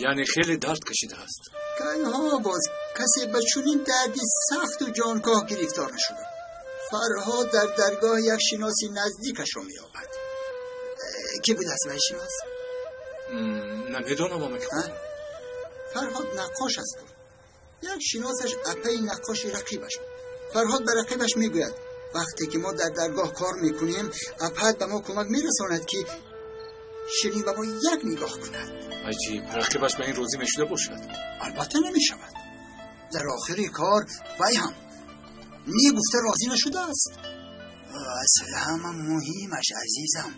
Яъне хеле дард кашидааст. Кайҳо боз касе ба чунин дарди сахту ҷонкоҳ гирифтор нашуда. Фарҳод дар даргоҳ як шиноси наздикашро меёбад. Кӣ будааст вай шинос? Намедонам, амаки Қурбон. Фарҳод наққош аст. Як шиносаш апаи наққоши рақибаш. Фарҳод ба рақибаш мегӯяд, вақте ки мо дар даргоҳ кор мекунем, апаат ба мо кӯмак мерасонад, ки Ширин ба мо як нигоҳ кунад. Аҷиб, рақибаш ба ин розӣ мешуда бошад? Албатта намешавад. Дар охири кор вай ҳам не гуфта розӣ нашудааст. Аз ҳама муҳимаш, азизам,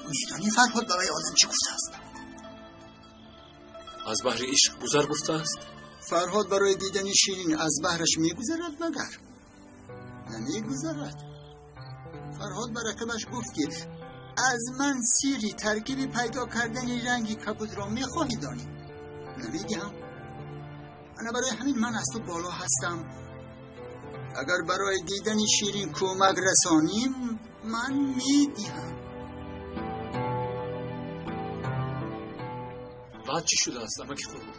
медонӣ Фарҳод ба вай одам чӣ гуфтааст? Аз баҳри ишқ гузар гуфтааст? Фарҳод барои дидани Ширин аз баҳраш мегузарад магар? Намегузарад. Фарҳод ба рақибаш гуфт, ки аз ман сирри таркиби пайдо кардани ранги кабудро мехоҳӣ донӣ? Намедиҳам. Ана барои ҳамин ман аз ту боло ҳастам. Агар барои дидани Ширин кӯмак расоним, ман медиҳам. Баъд чӣ шудааст, амаки Қурбон?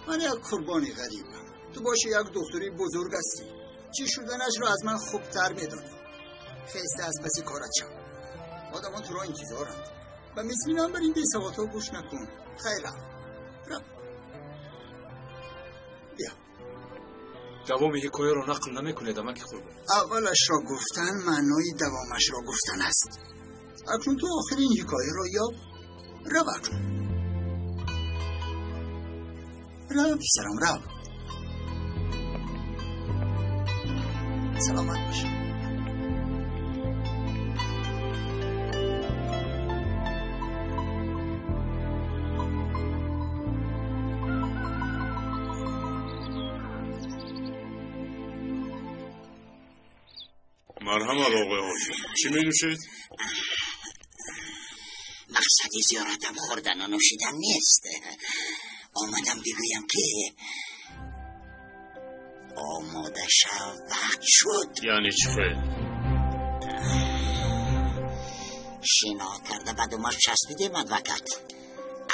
Ман як қурбони ғарибам. Ту боши як духтури бузург ҳастӣ. Чӣ шуданашро аз ман хубтар медонӣ. Хеста аз паси корат шав. Одамон туро интизоранд. Ба мисли ман бар ин бесаводҳо гӯш накун. Хайр, рав. Рав. Бия. Давоми ҳикояро нақл намекунед, амаки Қурбон? Аввалашро гуфтан маънои давомашро гуфтан аст. Акнун ту охирин ҳикояро ёб. Рав акнун. Рав, писарам, рав. Саломат бош. Марҳамат, оғои ҳоким, чӣ менӯшед? Мақсади зиёратам хӯрдану нӯшидан нест. Омадам бигӯям, ки омода шав, вақт шуд. Яъне чӣ хел? Шино карда ба думаш часпидем, адвокат.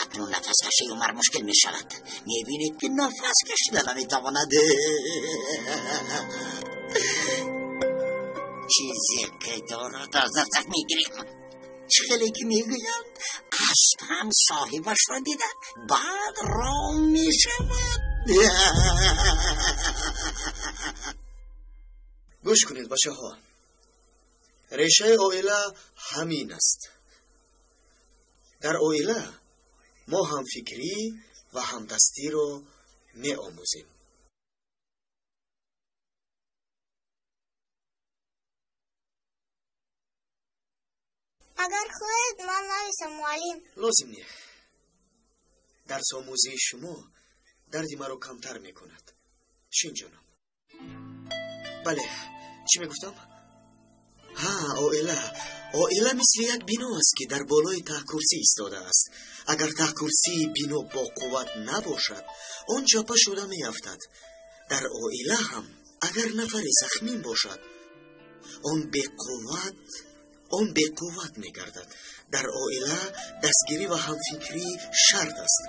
Акнун нафаскашии Умар мушкил мешавад. Мебинед, ки нафас кашида наметавонад. Чизе ки дорад, аз дасташ мегирем. Чӣ хеле ки мегӯянд, асп ҳам соҳибашро дида баъд ром мешавад. Гӯш кунед, бачаҳо, решаи оила ҳамин аст. Дар оила мо ҳамфикрӣ ва ҳамдастиро меомӯзем. Агар хоҳед, ман нависам, муаллим. Лозим не. Дарсомӯзии шумо дарди маро камтар мекунад. Шин, ҷонам. Бале, чӣ мегуфтам? Ҳа, оила. Оила мисли як бино аст, ки дар болои таҳкурсӣ истодааст. Агар таҳкурсии бино боқувват набошад, он чапа шуда меафтад. Дар оила ҳам агар нафаре захмин бошад, он беқувват мегардад. Дар оила дастгирӣ ва ҳамфикрӣ шарт аст.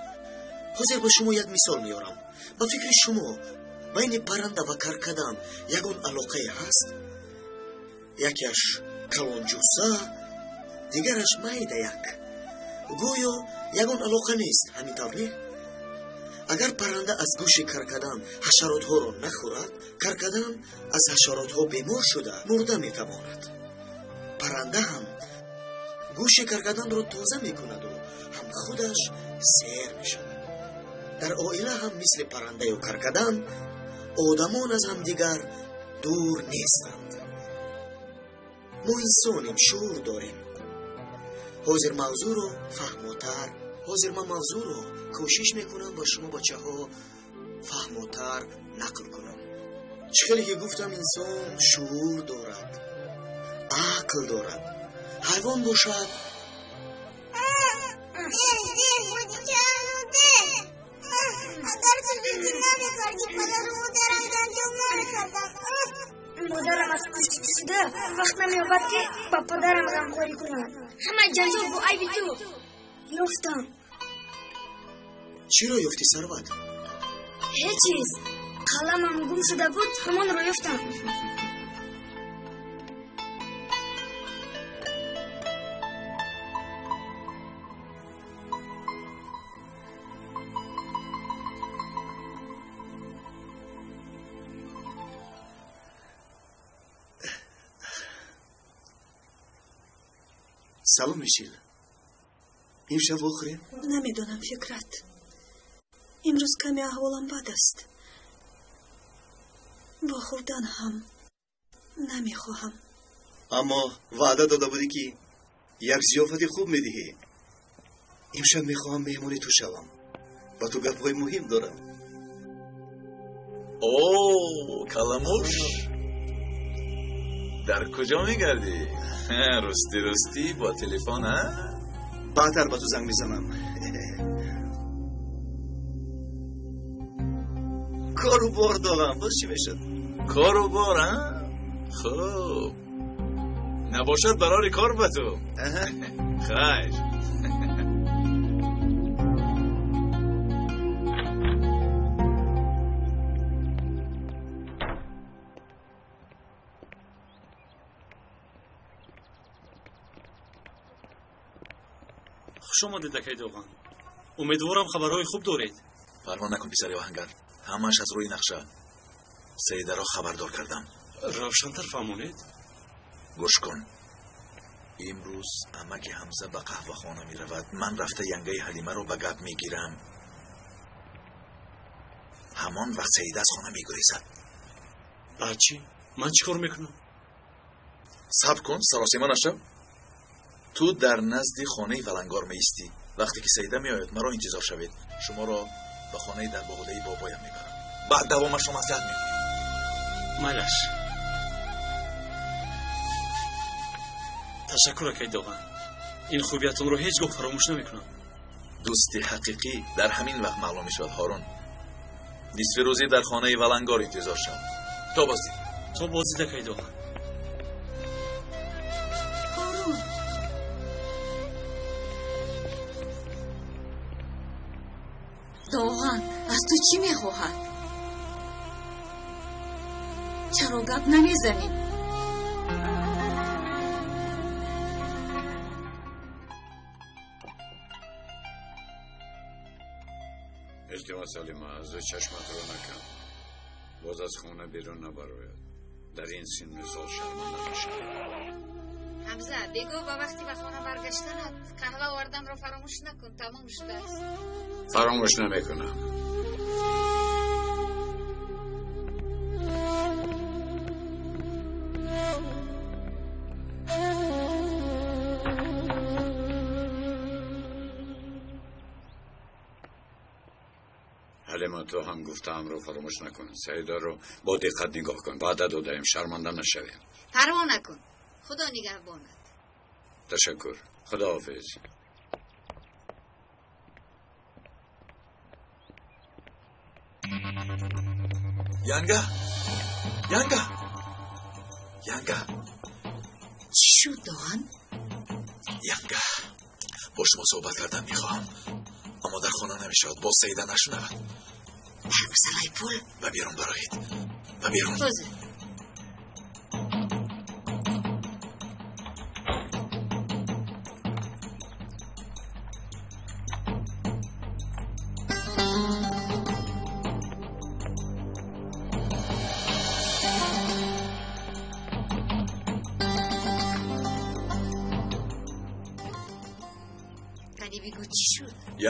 Ҳозир ба шумо як мисол меорам. Ба фикри шумо байни парранда ва каркадан ягон алоқае ҳаст? Якеаш калонҷусса, дигараш майда як. Гӯё ягон алоқа нест, ҳамин тавр не? Агар парранда аз гӯши каркадан ҳашаротҳоро нахӯрад, каркадан аз ҳашаротҳо бемор шуда мурда метавонад. Парранда ҳам гӯши каркаданро тоза мекунаду ҳам худаш сер мешавад. Дар оила ҳам мисли паррандаю каркадан одамон аз ҳамдигар дур нестанд. Мо инсонем, шуур дорем. Ҳозир мавзӯъро фаҳмотар, ҳозир ман мавзӯъро кӯшиш мекунам ба шумо бачаҳо фаҳмотар нақл кунам. Чӣ хеле ки гуфтам, инсон шуур дорад, ақл дорад. Ҳайвон бошад. Агар ту зиддӣ намекардӣ, падару модарам ҷанҷол намекарданд. Модарам аз пушти ту шуда вақт намеёбад, ки ба падарам ғамхорӣ кунад. Ҳамаи ҷанҷол бо айби ту. Ёфтам. Чиро ёфтӣ, Сарват? Ҳеҷ чиз. Қаламам гум шуда буд, ҳамонро ёфтам. Салом, Мишил. Имшаб вохӯрем? Намедонам, Фикрат. Имрӯз каме аҳволам бад аст. Вохӯрдан ҳам намехоҳам. Аммо ваъда дода будӣ, ки як зиёфати хуб медиҳӣ. Имшаб мехоҳам меҳмони ту шавам. Ба ту гапҳои муҳим дорам. О, каламуш! Дар куҷо мегардӣ? Рости рости бо телефон, а? Баъдтар ба ту занг мезанам. Кору бор дорам, боз чӣ мешуд? Кору бор, а? Хуб. Набошад барори кор ба ту. Хайр. Хуш омадед, акай Доған. Умедворам хабарҳои хуб доред. Парво накун, писари оҳангар. Ҳамааш аз рӯи нақша. Саидаро хабардор кардам. Равшантар фаҳмонед. Гӯш кун. Имрӯз амаки Ҳамза ба қаҳвахона меравад. Ман рафта янгаи Ҳалимаро ба гап мегирам. Ҳамон вақт Саида аз хона мегурезад. Баъд чӣ? Ман чӣ кор мекунам? Сабр кун, саросема нашав. Ту дар назди хонаи валангор меистӣ. Вақте ки Саида меояд, маро интизор шавед. Шуморо ба хонаи дарбоғодаи бобоям мебарам. Баъд давомашро маслиҳат мекунем. Майлаш. Ташаккур, акай Доған. Ин хубиятонро ҳеҷ гоҳ фаромӯш намекунам. Дӯсти ҳақиқӣ дар ҳамин вақт маълум мешавад, Ҳорун. Нисфи рӯзӣ дар хонаи валангор интизор шав. То боздид. То боздид, акай Доған. Ҳорун. Доған аз ту чӣ мехоҳад? Чаро гап намезанӣ? Илтимос, Ҳалима, аз ӯ чашматро накан. Боз аз хона берун набарояд. Дар ин синну сол шарманда мешавад. Ҳамза, бегоҳ ба вақти ба хона баргаштанат қаҳва оварданро фаромӯш накун, тамом шудааст. Фаромӯш намекунам. Ҳалима, ту ҳам гуфтаамро фаромӯш накун. Саидаро бо диққат нигоҳ кун. Ваъда додаем, шарманда нашавем. Парво накун, Худо нигаҳбонат. Ташаккур, Худоҳофиз. Янга, Янга, Янга. Чӣ шуд, Доған? Янга, бо шумо суҳбат кардан мехоҳам, аммо дар хона намешавад, боз Саида нашунавад. Дар масъалаи пул? Ба берун бароед, ба берун. Ҳозир.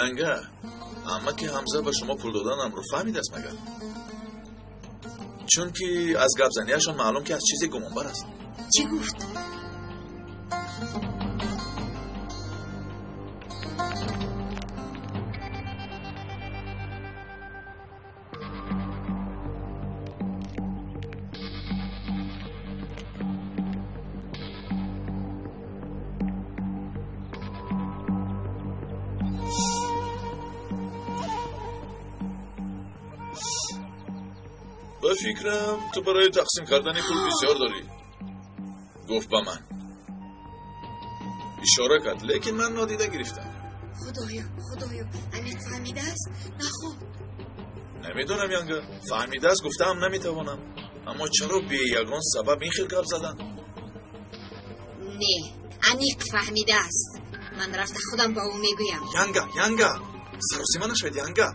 Янга, амаки Ҳамза ба шумо пул доданамро фаҳмидааст магар? Чунки аз гапзанияшон маълум ки аз чизе гумонбар аст. Чӣ гуфт? Ба фикрам, ту барои тақсим кардани пул бисёр дорӣ, гуфт ба ман. Ишора кард, лекин ман нодида гирифтам. Худоё, Худоё, амиқ фаҳмидааст? Нахоб. Намедонам, Янга, фаҳмидааст гуфтаам наметавонам. Аммо чаро бе ягон сабаб ин хел гап задан? Не, аниқ фаҳмидааст. Ман рафта худам ба ӯ мегӯям. Янга, Янга, саросима нашавед, Янга.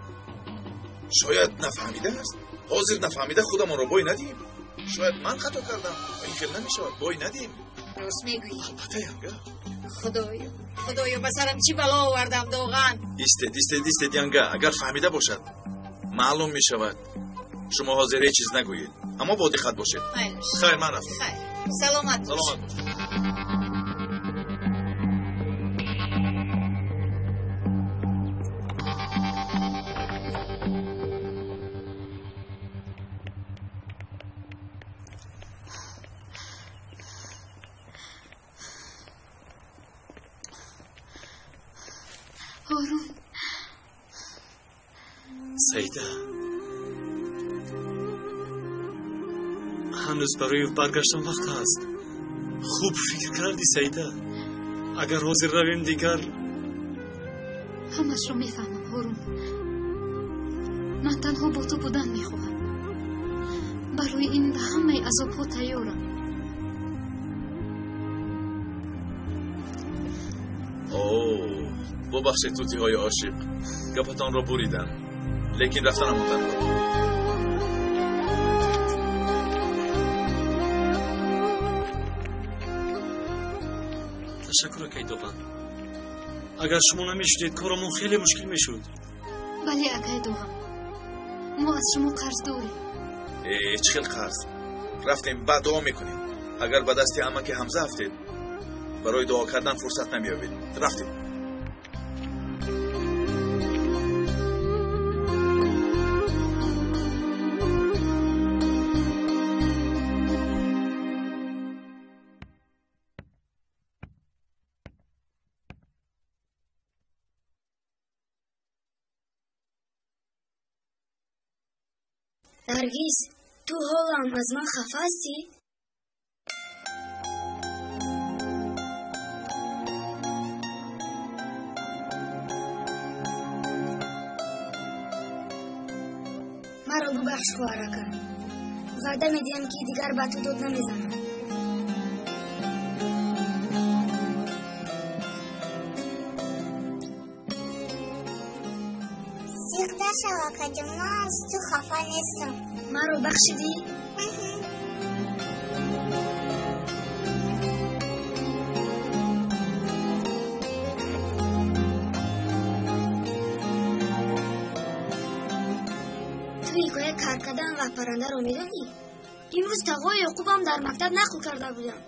Шояд нафаҳмидааст. Ҳозир нафаҳмида худамонро бой надиҳем. Шояд ман хато кардам ва ин хел намешавад, бой надиҳем. Рост мегӯӣ. Албатта, Янга. Худоё, Худоё, ба сарам чӣ бало овардам, Доған? Истед, истед, истед, Янга. Агар фаҳмида бошад, маълум мешавад. Шумо ҳозир ҳеҷ чиз нагӯед, аммо бо диққат бошед. Хайр, ман рафтам. Хайр, саломат бош. Саломат бош. Ҳорун. Саида, ҳанӯз барои баргаштан вақт ҳаст. Хуб фикр кардӣ, Саида? Агар ҳозир равем, дигар Ҳамашро мефаҳмам, Ҳорун. Ман танҳо бо ту будан мехоҳам. Барои ин ба ҳамаи азобҳо тайёрам. О, бубахшед, тутиҳои ошиқ, гапатонро буридам, лекин рафтанам мондан буд. Ташаккур, акай Доған. Агар шумо намешудед, корамон хеле мушкил мешуд. Бале, акай Доған, мо аз шумо қарз дорем. Э, чӣ хел қарз? Рафтем, баъд дуо мекунем. Агар ба дасти амаки Ҳамза афтед, барои дуо кардан фурсат намеёбед. Рафтем. Наргиз, ту ҳолам аз ман хафа ҳастӣ? Маро бубахш, хоҳаракам. Ваъда медиҳам, ки дигар ба ту дод намезанам. Зиқ нашав, акаҷон, ман аз ту хафа нестам. Маро бахшидӣ? Ту ҳикояи каркадан ва паррандаро медонӣ? Имрӯз тағои Ёқубам дар мактаб нақл карда будам.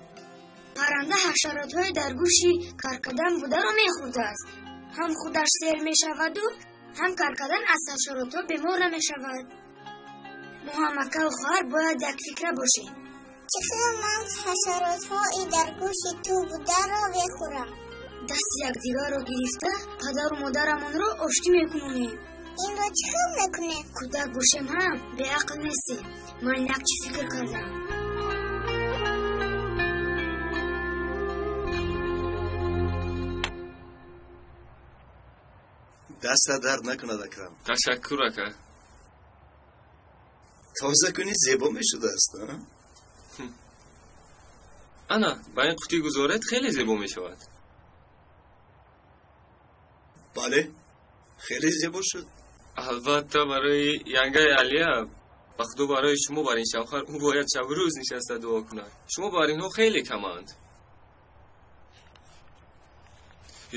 Парранда ҳашаротҳои дар гӯши каркадан бударо мехӯрдааст. Ҳам худаш сер мешаваду, Ҳам каркадан аз ҳашаротҳо бемор намешавад. Мо ҳам акаву хоҳар бояд якфикра бошем. Чӣ хел ман ҳашаротҳои дар гӯши ту бударо мехӯрам? Дасти якдигарро гирифта падару модарамонро оштӣ мекунонем. Инро чӣ хел мекунем? Кӯдак бошем ҳам беақл нестем. Ман як чиз фикр кардам. Дастат дард накунад, Акрам. Ташаккур, ака. Тоза кунӣ зебо мешудааст, а? Ана, ба ин қутӣ гузоред, хеле зебо мешавад. Бале, хеле зебо шуд. Албатта, барои янгаи Алия, ба худо барои шумо бар ин шавҳар ӯ бояд шабу рӯз нишаста дуо кунад. Шумо бар инҳо хеле каманд.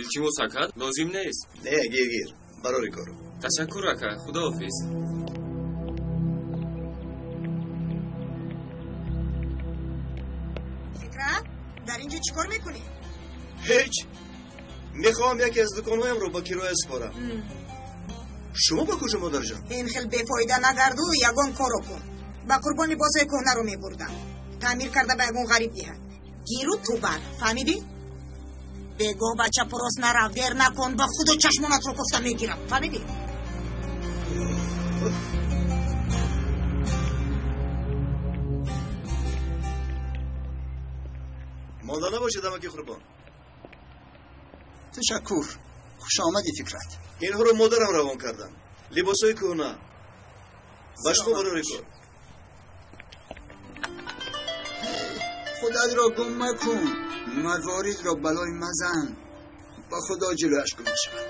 Илтимос, ака, лозим нест. Не, гир, гир, барори кор. Ташаккур, ака, худоҳофиз. Фикрат, дар ин ҷо чӣ кор мекунӣ? Ҳеҷ. Мехоҳам яке аз дуконҳоямро ба кироя супорам. Шумо ба куҷо, модарҷон? Ин хел бефоида нагарду, ягон корро кун. Ба қурбон либосҳои кӯҳнаро мебурдам. Таъмир карда ба ягон ғариб диҳад. Гиру ту бар, фаҳмидӣ? Бегоҳ ба чапу рост нарав, дер накун, ба худо чашмонатро кофта мегирам. Фаҳмидӣ? Монда набошед, амаки Қурбон. Ташаккур. Хуш омадӣ, Фикрат. Инҳоро модарам равон кардам. Либосҳои кӯҳна. Ба шумо барори кор. Худатро гум макун. Марворидро балой мазан. Ба худо ҷилояш гум мешавад.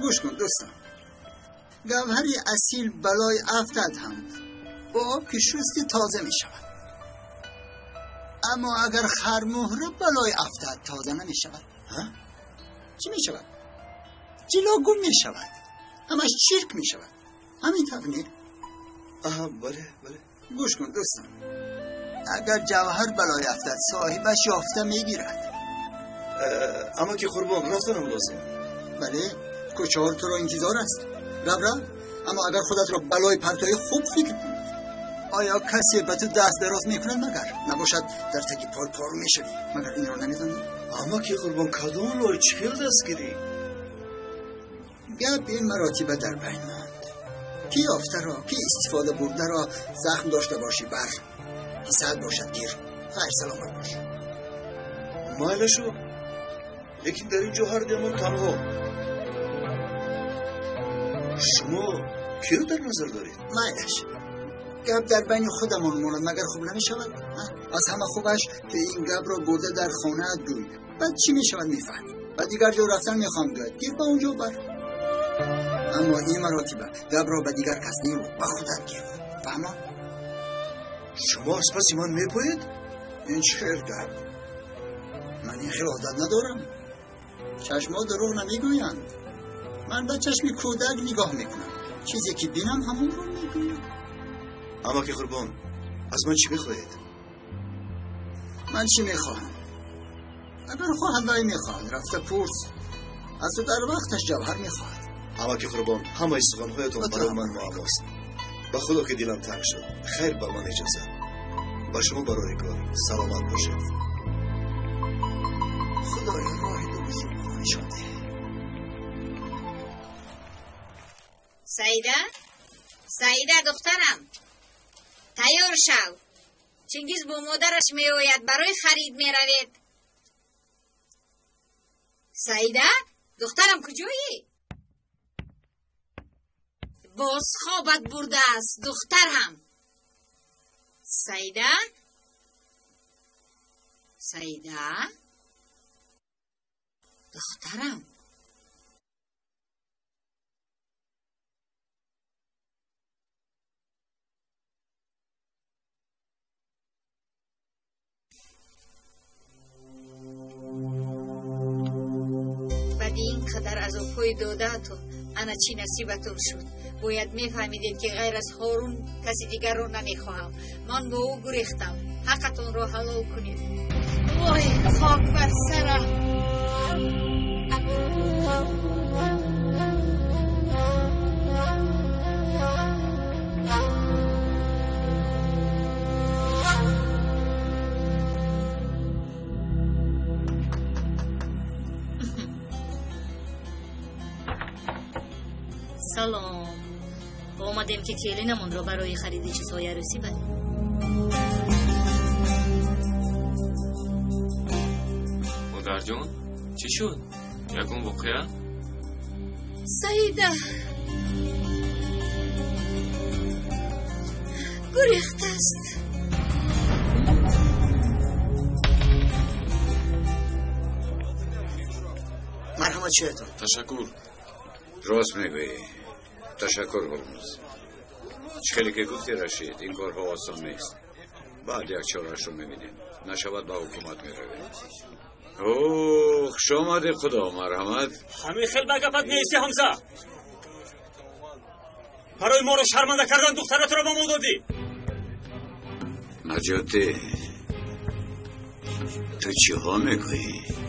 Гӯш кун, дӯстам. Гавҳари асил балой афтад ҳам бо об ки шусти тоза мешавад. Аммо агар хармӯҳра балой афтад тоза намешавад. Чӣ мешавад? Ҷило гум мешавад. Ҳамаш чирк мешавад. Ҳамин тавр не? Аҳа, бале, бале. Гӯш кун, дӯстам. Агар ҷавҳар балой афтад соҳибаш ёфта мегирад. Амаки Қурбон, рафтанам лозим. Бале, кӯчаҳо туро интизор аст. Рав, рав. Аммо агар худатро балои партоӣ хуб фикр кун. Оё касе ба ту даст дароз мекунад магар? Набошад дар таги пой пору мешавӣ. Магар инро намедонӣ? Амаки Қурбон, кадом лой чӣ хел дастгирӣ? Гап ин маротиба дар байн монд. Ки ёфтаро, ки истифода бурдаро захм дошта бошӣ бар. Ҳиссаат бошад гир. Хайр, саломат бош. Майлашу, лекин дар ин ҷо ҳар дуямон танҳо. Шумо киро дар назар доред? Майлаш. Гап дар байни худамон монад, магар хуб намешавад? Аз ҳама хубаш ки ин гапро бурда дар хонаат гӯй. Баъд чӣ мешавад мефаҳмӣ. Ба дигар ҷо рафтан мехоҳам гӯяд. Гир ба он ҷо бар. Аммо ин маротиба гапро ба дигар кас нерӯ, ба худат гир. Фаҳмо? Шумо аз паси ман мепоед? Ин чӣ хел гап? Ман ин хел одат надорам. Чашмҳо дурӯғ намегӯянд. Ман ба чашми кӯдак нигоҳ мекунам. Чизе ки бинам ҳамонро мегӯям. Амаки Қурбон, аз ман чӣ мехоҳед? Ман чӣ мехоҳам? Агар хоҳад вай мехоҳад, рафта пурс. Аз ту дар вақташ ҷавҳар мехоҳад. Амаки Қурбон, ҳамаи суханҳоятон барои ман муаммост. Ба худо ки дилам танг шуд. Хайр, ба ман иҷозат. Ба шумо барори кор. Саломат бошед. Худоё, роҳи дурустро ба мо нишон деҳ. Саида? Саида, духтарам, тайёр шав. Чингиз бо модараш меояд, барои харид меравед. Саида, духтарам, куҷоӣ? Боз хобат бурдааст, духтарам. Саида? Саида? Духтарам. Баъди ин қадар азобҳои додаатон ана чӣ насибатон шуд. Бояд мефаҳмидед, ки ғайр аз Ҳорун каси дигарро намехоҳам. Ман бо ӯ гурехтам. Ҳаққатонро ҳалол кунед. Вой, хок бар сарам! Салом. Омадем, ки келинамонро барои хариди чизҳои арӯсӣ барем. Модарҷон, чӣ шуд? Ягон воқеа? Саида гурехтааст. Марҳамат, чоятон. Ташаккур. Рост мегӯӣ. Ташаккур, Ҳурмуз. Чӣ хеле ки гуфти, Рашид, ин корҳо осон нест. Баъд як чораашро мебинем. Нашавад, ба ҳукумат меравем. О, хуш омадӣ, худо, марҳамат. Ҳамин хел ба гапат меисти, Ҳамза? Барои моро шарманда кардан духтаратро ба мо додӣ. Наҷотӣ, ту чиҳо мегӯӣ?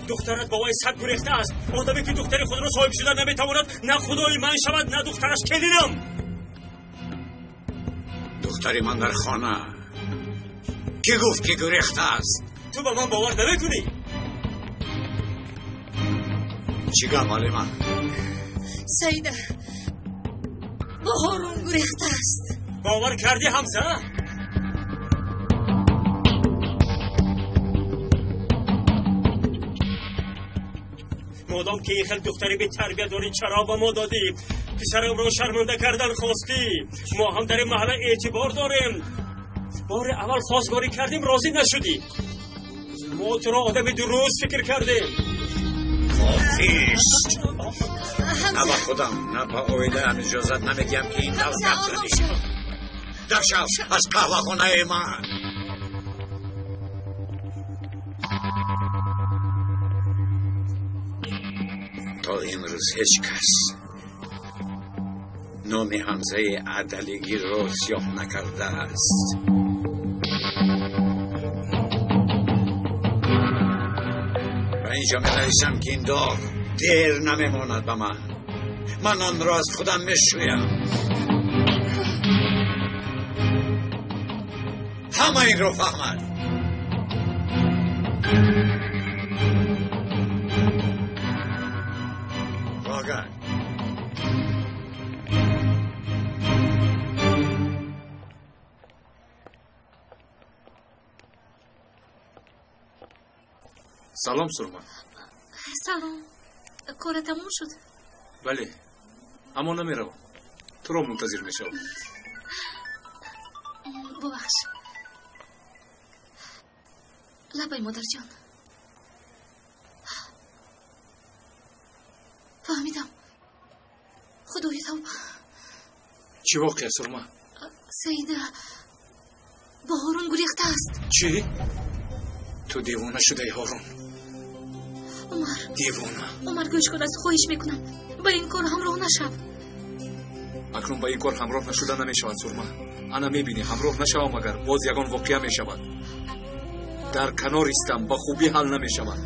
Духтарат ба вай саг гурехтааст. Одаме ки духтари худро соҳиб шуда наметавонад, на худои ман шавад, на духтараш келинам. Духтари ман дар хона. Кӣ гуфт, ки гурехтааст? Ту ба ман бовар намекунӣ? Чӣ гап, Алима? Саида бо Ҳорун гурехтааст. Бовар кардӣ, Ҳамза? Модом ки ин хел духтари бетарбия дорӣ, чаро ба мо додӣ? Писарамро шарманда кардан хостӣ. Мо ҳам дар ин маҳалла эътибор дорем. Бори аввал хостгорӣ кардем, розӣ нашудӣ. Мо туро одами дуруст фикр кардем. Кофист. На ба худам, на ба оилаам иҷозат намедиҳам, ки ин тавр гап занӣ. Даршав аз қаҳвахонаи ман. То имрӯз ҳеҷ кас номи Ҳамзаи Адалигиро сиёҳ накардааст. Ва инҷо менависам, ки ин доғ дер намемонад ба ман. Ман онро аз худам мешӯям. Ҳама инро фаҳмад. Роҳгар. Салом, Сурма. Салом. Кора тамом шуд? Бале, аммо намеравам. Туро мунтазир мешавам. Бубахш. Лабай, модарҷон. Фаҳмидам. Худои тавба. Чӣ воқеа, Сурма? Саида бо Ҳорун гурехтааст. Чӣ? Ту девона шудаи, Ҳорун. Умар. Девона. Умар, гӯш кун, аз ту хоҳиш мекунам. Ба ин кор ҳамроҳ нашав. Акнун ба ин кор ҳамроҳ нашуда намешавад, Сурма. Ана мебинӣ, ҳамроҳ нашавам агар, боз ягон воқеа мешавад. Дар канор истам, ба хубӣ ҳал намешавад.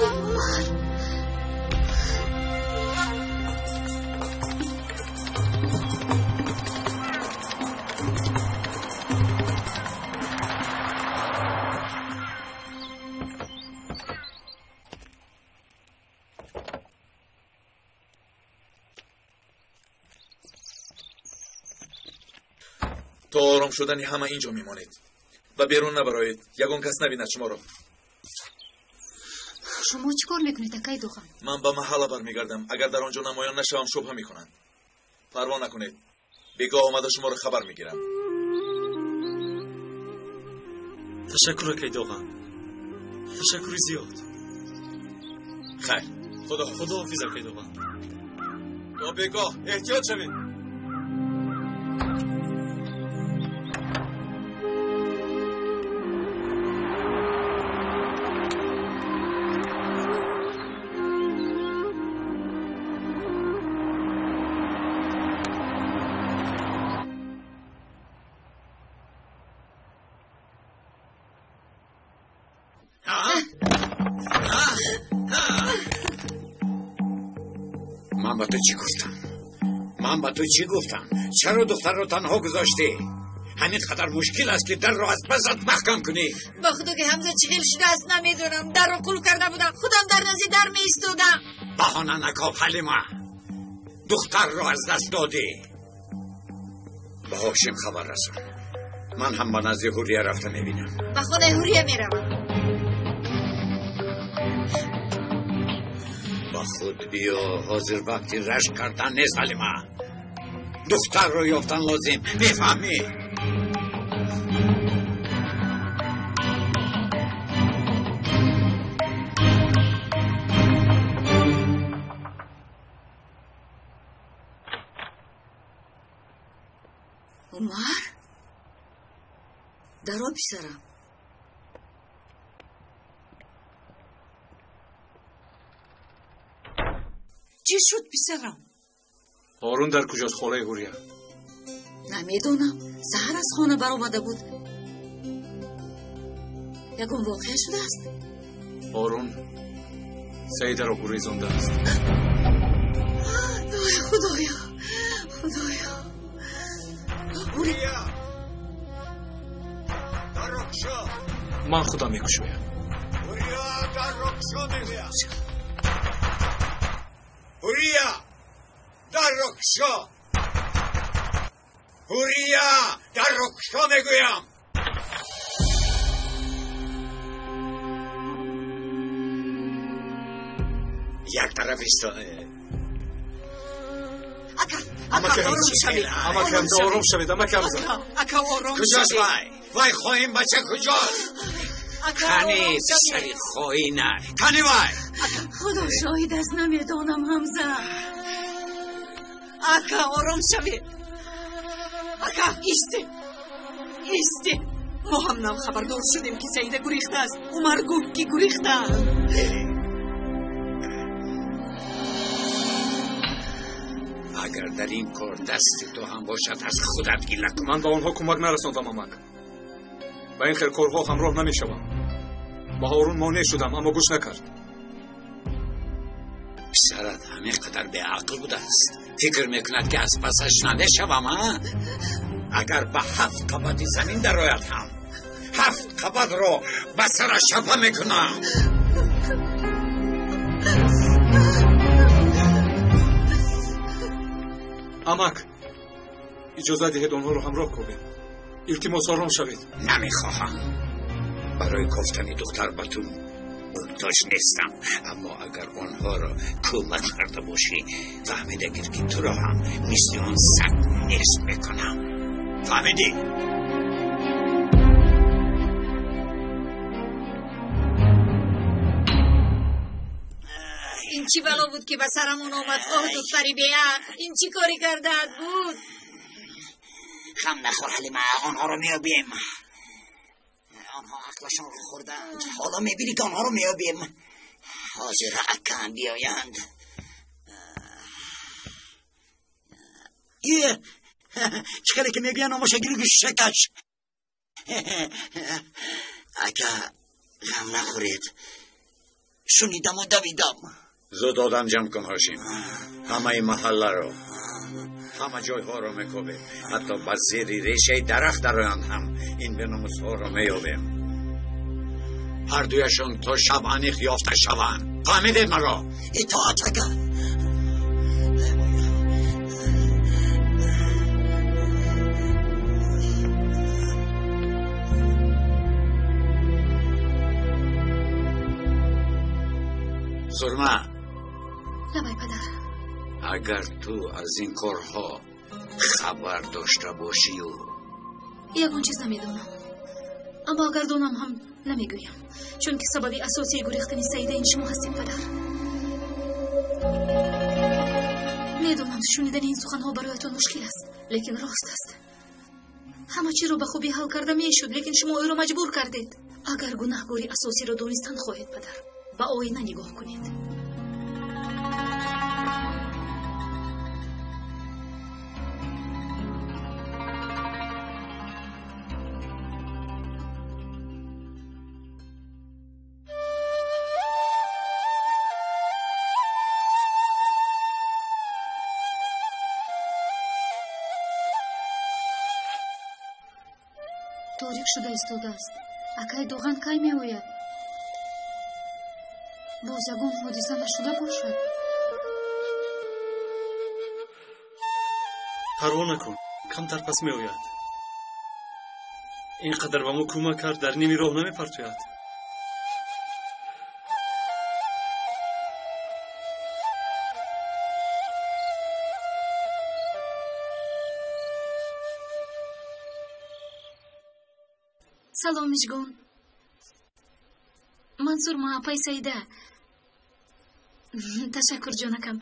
Умар. То ором шудани ҳама инҷо мемонед ва берун набароед, ягон кас набинад шуморо. Шумо чӣ кор мекунед, акай Доған? Ман ба маҳалла бармегардам. Агар дар он ҷо намоён нашавам, шубҳа мекунанд. Парво накунед, бегоҳ омада шуморо хабар мегирам. Ташаккур, акай Доған, ташаккури зиёд. Хайр, худоҳофиз, акай Доған. То бегоҳ, эҳтиёт шавед. Ман ба ту чӣ гуфтам? Ман ба ту чӣ гуфтам? Чаро духтарро танҳо гузоштӣ? Ҳамин қадар мушкил аст, ки дарро аз пасат маҳкам кунӣ. Ба худо ки Ҳамза чӣ хел шудааст намедонам. Дарро қулф карда будам, худам дар назди дар меистодам. Баҳона накоб, Ҳалима. Духтарро аз даст додӣ. Ба Ҳошим хабар расон. Ман ҳам ба назди Ҳурия рафта мебинам. Ба хонаи Ҳурия меравам. Ба худ биё, ҳозир вақти рашк кардан нест, Ҳалима. Духтарро ёфтан лозим, мефаҳмӣ? Умар, даро писарам. Чӣ шуд, писарам? Ҳорун дар куҷост, холаи Ҳурия? Намедонам. Саҳар аз хона баромада буд. Ягон воқеа шудааст? Ҳорун Саидаро гурезондааст. Ой, Худоё, Худоё. Ҳурия, дарро кушо. Ман худам мекушоям. Ҳурия, дарро кушо мегӯям. Ҳурия, дарро кушо. Ҳурия, дарро кушо мегӯям. Як тараф исто. Ака, ака, ором шавед. Амак Ҳамза, ором шавед, амак Ҳамза. Ака, ором куҷост шавед. вай? Вай хоин бача куҷост? Ака, Кани ором шавед. писари хоина, кани вай? Худо шоҳид аст, намедонам, Ҳамза. Ака, ором шавед. Ака, истед, истед. Мо ҳам нав хабардор шудем, ки Саида гурехтааст. Умар гуфт, ки гурехтааст. Агар дар ин кор дасти ту ҳам бошад, аз худат гила кун. Ман ба онҳо кӯмак нарасондам, амак. Ба ин хел корҳо ҳамроҳ намешавам. Ба Ҳорун монеъ шудам, аммо гӯш накард. Писарат ҳамин қадар беақл будааст. Фикр мекунад, ки аз пасаш намешавам, а? Агар ба ҳафт қабати замин дарояд ҳам, ҳафт қабатро ба сараш чапа мекунам. Амак, иҷозат диҳед онҳоро ҳамроҳ кобем. Илтимос, ором шавед. Намехоҳам. Барои кофтани духтар ба ту муҳтоҷ нестам, аммо агар онҳоро кӯмак карда бошӣ, фаҳмида гир, ки туро ҳам мисли он саг нест мекунам. Фаҳмидӣ? Ин чӣ бало буд, ки ба сарамон омад? Оҳ, духтари беақл, ин чӣ корӣ кардаат буд? Ғам нахӯр, Ҳалима, онҳоро меёбем. Онҳо ақлашонро хӯрданд. Ҳоло мебинӣ, ки онҳоро меёбем. Ҳозир акам биёянд. Е, чӣ хеле ки мегӯянд, номаша гиру шакаш. Ака, ғам нахӯред. Шунидаму давидам. Зуд одам ҷамъ кун, Ҳошим. Ҳамаи маҳалларо, ҳама ҷойҳоро мекобем. Ҳатто ба зери решаи дарахт дароянд ҳам ин беномусҳоро меёбем. Ҳардуяшон то шаб аниқ ёфта шаванд. Фаҳмидед маро? Итоат, ака. Сурма. Лабай, падар. Агар ту аз ин корҳо хабар дошта бошию... Ягон чиз намедонам, аммо агар донам ҳам намегӯям, чунки сабаби асосии гурехтани Саида ин шумо ҳастед, падар. Медонам, шунидани ин суханҳо бароятон мушкил аст, лекин рост аст. Ҳама чиро ба хубӣ ҳал карда мешуд, лекин шумо ӯро маҷбур кардед. Агар гунаҳгори асосиро донистан хоҳед, падар, ба оина нигоҳ кунед. Торик шуда истодааст. Акай Доған кай меояд? Боз ягон ҳодиса нашуда бошад? Парво накун, камтар пас меояд. Ин қадар ба мо кӯмак кард, дар ними роҳ намепартояд. Салом, Мижгон. Ман Сурма, апаи Саида. Ташаккур, ҷонакам.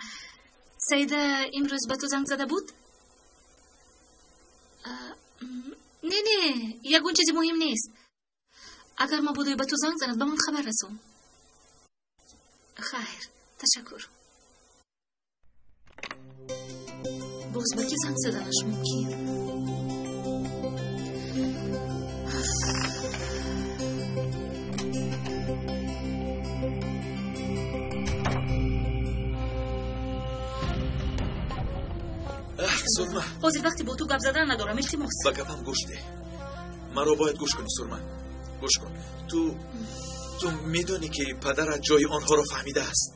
Саида имрӯз ба ту занг зада буд? Не, не, ягон чизи муҳим нест. Агар мабодои ба ту занг занад, ба ман хабар расон. Хайр, ташаккур. Боз ба кӣ занг заданаш мумкин? Сурма, ҳозир вақти бо ту гап задан надорам, илтимос. Ба гапам гӯш деҳ. Маро бояд гӯш кунӣ, Сурма. Гӯш кун. Ту медонӣ, ки падарат ҷои онҳоро фаҳмидааст.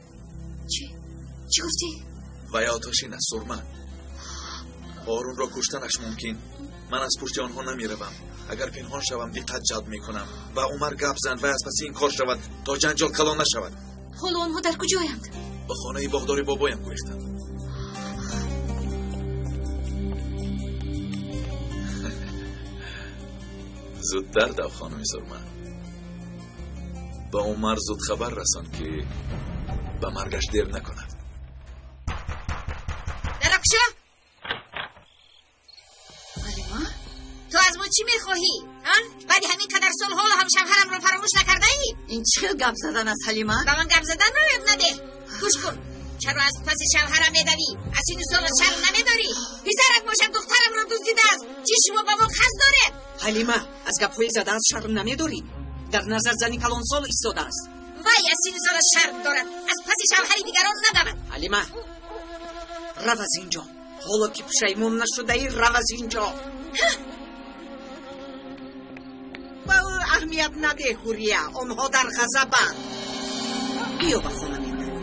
Чӣ? Чӣ гуфтӣ? Вай оташин аст, Сурма. Ҳорунро куштанаш мумкин. Ман аз пушти онҳо намеравам. Агар пинҳон шавам, диққат ҷалб мекунам. Ба Умар гап зан, вай аз паси ин кор шавад, то ҷанҷол калон нашавад. Ҳоло онҳо дар куҷоянд? Ба хонаи боғдори бобоям гурехтанд. Зудтар дав, хонуми Сурма. Ба Умар зуд хабар расон, ки ба маргаш дер накунад. Даракшо! Ҳалима? Ту аз мо чӣ мехоҳӣ? Баъди ҳамин қадар сол ҳоло ҳам шавҳарамро фаромӯш накардаӣ? Ин чӣ хел гап задан аст, Ҳалима? Ба ман гап заданро ёд надеҳ. Гӯш кун, чаро аз паси шавҳарам медавӣ? Аз сину солат шарм намедорӣ? Писарат бошад, духтарамро дуздидааст. Чӣ шумо ба мо қасд доред? Ҳалима, аз гапҳои задаат шарм намедорӣ? Дар назар зани калонсол истодааст. Вай аз сину солат шарм дорад, аз паси шавҳари дигарон надавад. Ҳалима, рав аз ин ҷо. Ҳоло ки пушаймон нашудаӣ, рав аз ин ҷо. Ба ӯ аҳамият надеҳ, Ҳурия. Онҳо дар ғазабанд. Биё ба хона мебарем.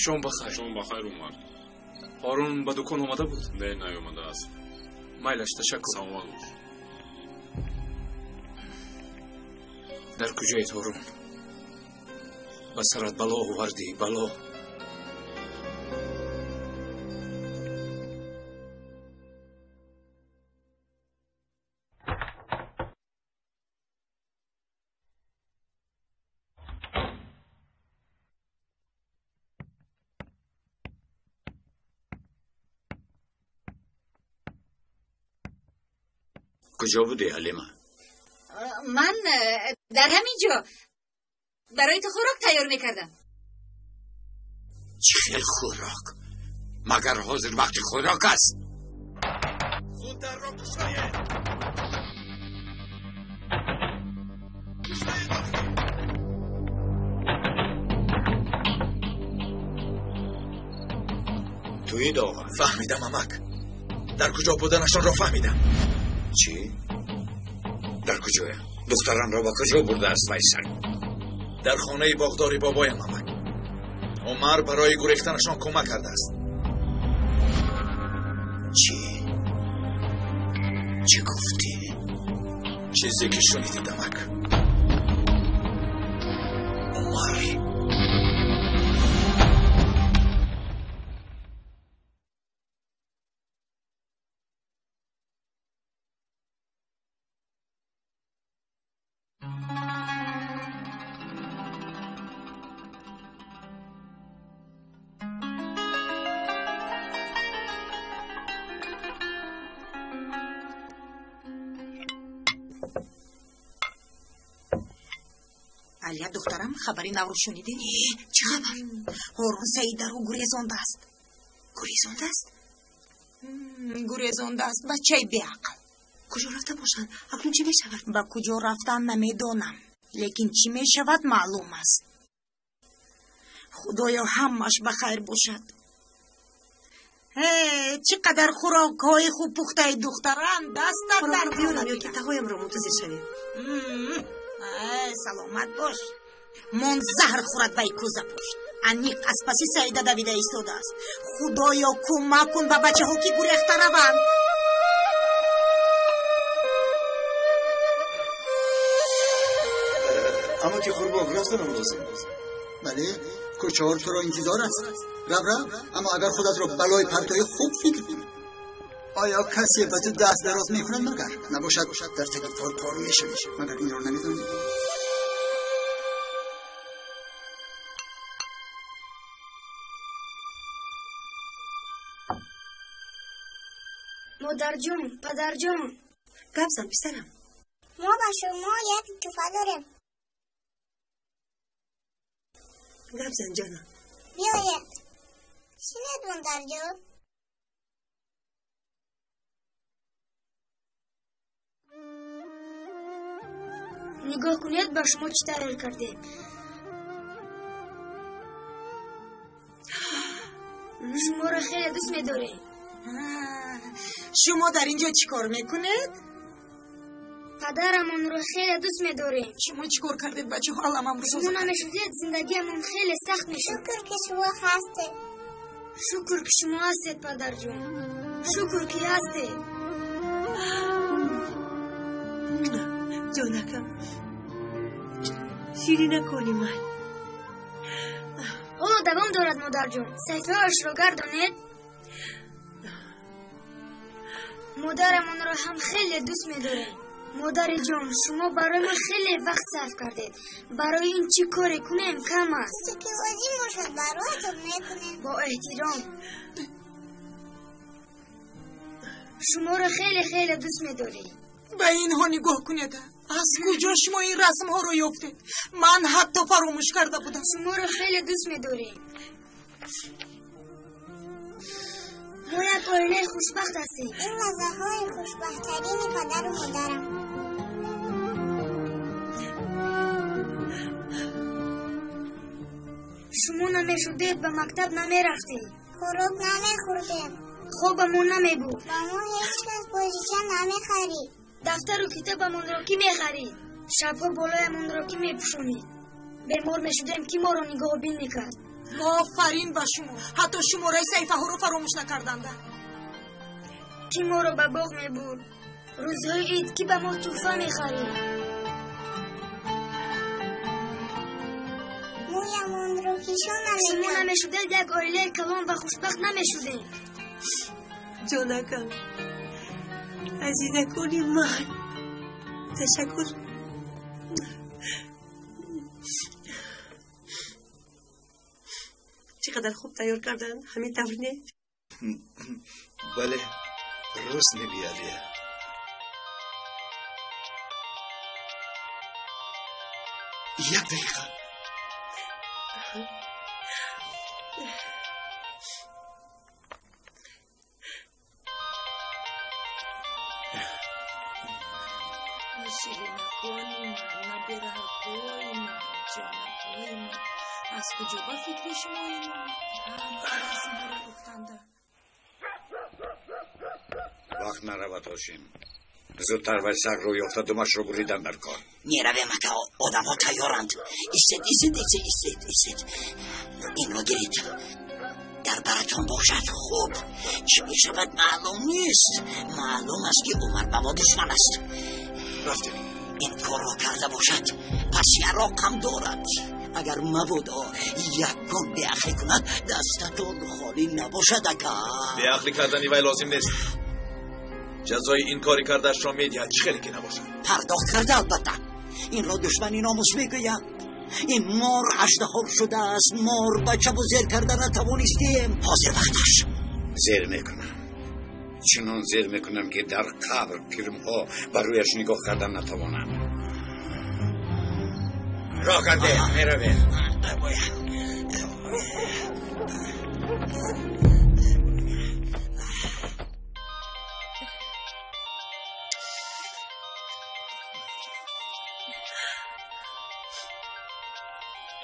Шом бахайр. Шом бахайр, Умар. Ҳорун ба дукон омада буд? Не, наёмадааст. Майлаш, ташаккур. Саломат бош. Дар куҷоед, Ҳорун? Ба сарат бало овардӣ, бало. Куҷо будӣ, Ҳалима? Ман дар ҳамин ҷо барои ту хӯрок тайёр мекардам. Чӣ хел хӯрок? Магар ҳозир вақти хӯрок аст? Зуд дарро кушоед! Туи Доған? Фаҳмидам, амак. Дар куҷо буданашонро фаҳмидам. Чӣ? Дар куҷоям? Духтарамро ба куҷо бурдааст вай саг? Дар хонаи боғдори бобоям, амак. Умар барои гурехтанашон кӯмак кардааст. Чӣ? Чӣ гуфтӣ? Чизе ки шунидед, амак. Умар Алия, духтарам, хабари навро шунидӣ? Чӣ хабар? Ҳорун Саидаро гурезондааст. Гурезондааст? Гурезондааст, бачаи беақл. Куҷо рафта бошанд? Акнун чӣ мешавад? Ба куҷо рафтан намедонам, лекин чӣ мешавад маълум аст. Худоё, ҳамааш ба хайр бошад. Чӣ қадар хӯрокҳои хуб пухтаи духтарам, дастат дард биёрам ё ки таҳоямро мунтазир шавем? Саломат бош. Мон заҳр хӯрад вай кӯзапушт. Аниқ аз паси Саида давида истодааст. Худоё, кӯмак кун ба бачаҳо, ки гурехта раванд. Аммо ки Қурбон, рафтанам лозим. Бале, кӯчаҳор туро интизор аст. Рав, рав, аммо агар худатро балои партоӣ, хуб фикр кун. Оё касе ба ту даст дароз мекунад магар? Набошад, дар таги тор тор мешавӣ. Магар инро намедонӣ? Модарҷон, падарҷон. Гап зан, писарам. Мо ба шумо як туҳфа дорем. Гап зан, ҷонам. Биёед. Шинед, модарҷон. Нигоҳ кунед, ба шумо чӣ тайёр кардем. Шуморо хеле дӯст медорем. Шумо дар ин ҷо чӣ кор мекунед? Падарамонро хеле дӯст медорем. Шумо чӣ кор кардед, бачаҳо? Аламам. Шумо намешудед, зиндагиамон хеле сахт мешуд. Шукр, ки шумо ҳастед. Шукр, ки шумо ҳастед, падарҷон. Шукр, ки ҳастед. Ҷонакам, ширинакони ман. Ҳоло давом дорад, модарҷон. Саҳифаашро гардонед. Модарамонро ҳам хеле дӯст медорем. Модари ҷон, шумо барои мо хеле вақт сарф кардед. Барои ин чӣ коре кунем кам аст. Чизе ки лозим бошад, бароятон мекунем. Бо эҳтиром. Шуморо хеле хеле дӯст медорем. Ба инҳо нигоҳ кунед. Аз куҷо шумо ин расмҳоро ёфтед? Ман ҳатто фаромӯш карда будам. Шуморо хеле дӯст медорем. Мо як оилаи хушбахт ҳастем. Ин лаҳзаҳои хушбахттарини падару модарам. Шумо намешудед, ба мактаб намерафтем. Хӯрок намехӯрдем. Хобамон намебуд. Ба мо ҳеҷ кас бозича намехарид. Дафтару китобамонро кӣ мехарид? Шабҳо болоямонро кӣ мепӯшонид? Бемор мешудем, кӣ моро нигоҳубин мекард? Офарин ба шумо, ҳатто шумораи саҳифаҳоро фаромӯш накарданда. Кӣ моро ба боғ мебурд? Рӯзҳои ид кӣ ба мо тӯҳфа мехарид? Мӯямонро ҳишо намекард. Шумо намешудед, як оилаи калон ва хушбахт намешудем. Ҷонакам, азизакони ман, ташаккур. Чӣ қадар хуб тайёр карданд, ҳамин тавр не? Бале, рост мегӯӣ, Алия. Як дақиқа. Ширинакони ман, набираҳакои ман, ҷонакои ман, аз куҷо ба фикри шумо ин расмҳоро ёфтанда? Вақт наравад, Ҳошим. Зудтар вай сагро ёфта думашро буридан дар кор. Меравем, ака, одамҳо тайёранд. Истед, истед, истед, истед, истед. Инро гиред. Дар баратон бошад. Хуб, чӣ мешавад маълум нест. Маълум аст, ки Умар ба мо душман аст. Рафтем. Ин корро карда бошад, пас яроқам дорад. Агар мабодо ягон беақлӣ кунад, дастатон холӣ набошад, ака. Беақлӣ кардани вай лозим нест. Ҷазои ин кори кардаашро медиҳад, чӣ хеле ки набошад. Пардохт карда, албатта. Инро душмани номус мегӯянд. Ин мор аждаҳор шудааст. Мор бачабу зер карда натавонистем. Ҳозир вақташ. Зер мекунам. Чунон зер мекунам, ки дар қабр кирмҳо ба рӯяш нигоҳ кардан натавонанд. Роҳ карде, меравем.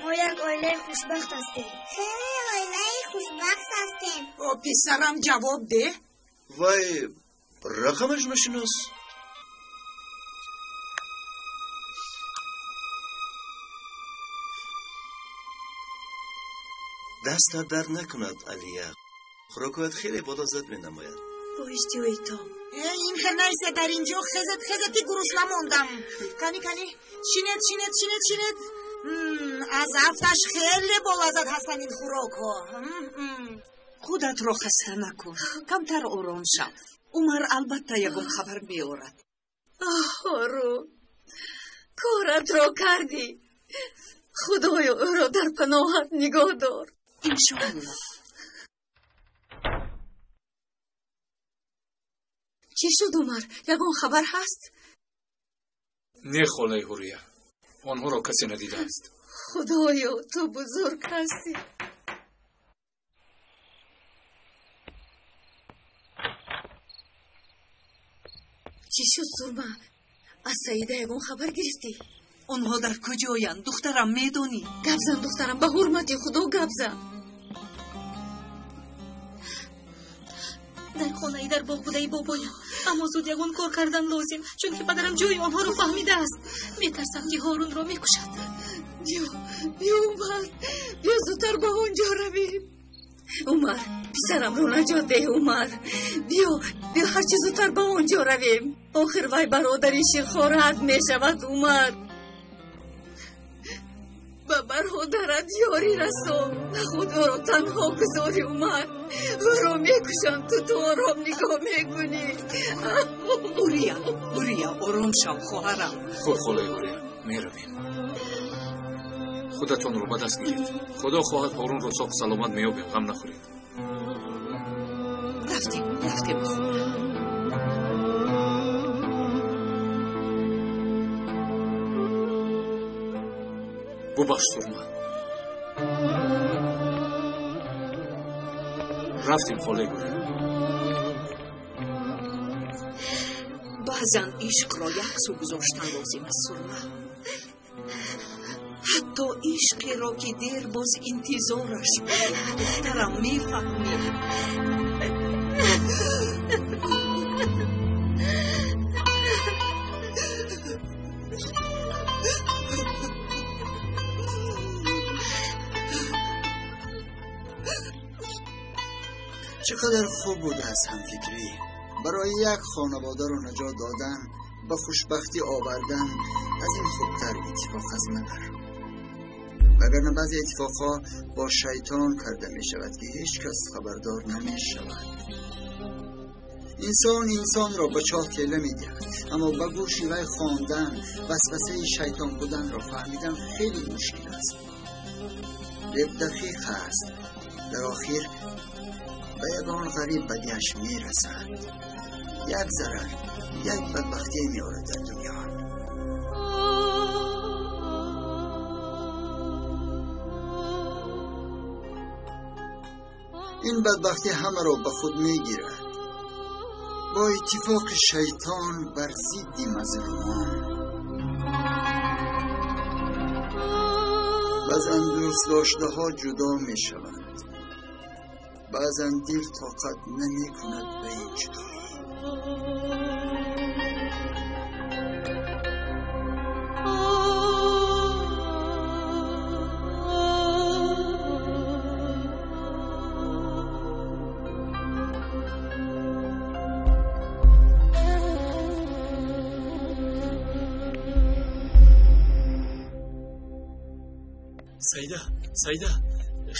Мо як оилаи оилаи хушбахт ҳастем. Хеле оилаи хушбахт ҳастем. О, писарам, ҷавоб деҳ. Вай рақамаш нашинос. Дастат дард накунад, Алия. Хӯрокҳоят хеле болаззат менамояд. Бо иштиҳои том. Ин хел наиста дар инҷо, хезет, хезет, ки гурусна мондам. Кани, кани, шинед, шинед, шинед, шинед. Аз афташ хеле болаззат ҳастанд ин хӯрокҳо. Худатро хаста накун, камтар ором шав. Умар албатта ягон хабар меорад. Оҳ, Ҳорун, коратро кардӣ. Худоё, ӯро дар паноҳат нигоҳ дор. Иншоаллоҳ. Чӣ шуд, Умар? Ягон хабар ҳаст? Не, холаи Ҳурия, онҳоро касе надидааст. Худоё, ту бузург ҳастӣ. Чӣ шуд, Сурма? Аз Саида ягон хабар гирифтӣ? Онҳо дар куҷоянд, духтарам, медонӣ? Гап зан, духтарам, ба ҳурмати Худо гап зан. Дар хонаи дар боғ будаи бобоям, аммо зуд ягон кор кардан лозим, чунки падарам ҷои онҳоро фаҳмидааст. Метарсам, ки Ҳорунро мекушад. Биё, биё, Умар, биё зудтар ба он ҷо равем. Умар, писарамро наҷот деҳ, Умар. Биё, биё ҳарчи зудтар ба он ҷо равем. Охир вай бародари ширхорат мешавад, Умар. Ба бародарат ёрӣ расон. Нахуд ӯро танҳо гузорӣ, Умар. Ӯро мекушам, ту ту ором нигоҳ мекунӣ. Ҳурия, Ҳурия, ором шав, хоҳарам. Хуб, холаи Ҳурия, меравем. Худатонро ба даст гиред. Худо хоҳад Ҳорунро соғ саломат меёбем, ғам нахӯред. Рафтем, рафтем ба хона. Бубахш, Сурма. Рафтем, холаи Ҳурия. Баъзан ишқро як сӯ гузоштан лозим аст, Сурма. Ҳатто ишқеро, ки дер боз интизораш будем, духтарам, мефаҳмӣ? Чӣ қадар хуб будааст ҳамфикрӣ. Барои як хонаводаро наҷот додан, ба хушбахтӣ овардан, аз ин хубтар иттифоқ аст магар. Вагарна баъзе иттифоқҳо бо шайтон карда мешавад, ки ҳеҷ кас хабардор намешавад. Инсон инсонро ба чоҳ тела медиҳад, аммо ба гӯши вай хондан, васвасаи шайтон буданро фаҳмидан хеле мушкил аст. Леб дақиқ аст. Дар охир ба ягон ғариб бадиаш мерасад. Як зарар, як бадбахтие меорад дар дунё. Ин бадбахтӣ ҳамаро ба худ мегирад. Бо иттифоқи шайтон бар зидди мазлумон. Баъзан дӯстдоштаҳо ҷудо мешаванд. Баъзан дил тоқат намекунад ба ин ҷудоӣ. Саида, Саида,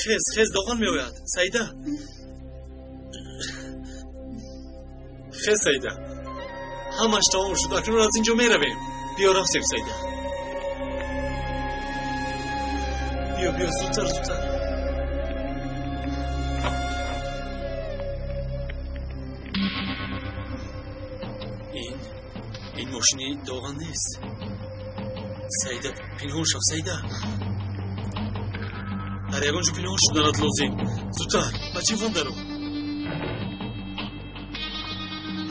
хез, хез, доғон меояд. Саида, хез, Саида, ҳамаш тамом шуд, акнун аз ин ҷо меравем. Биё, рафтем, Саида. Биё, биё, зудтар, зудтар. Ин мошини доған нест. Саида, пинҳон шав, Саида. Дар ягон ҷо пинҳон шуданат лозим. Зудтар, ба телефон даро.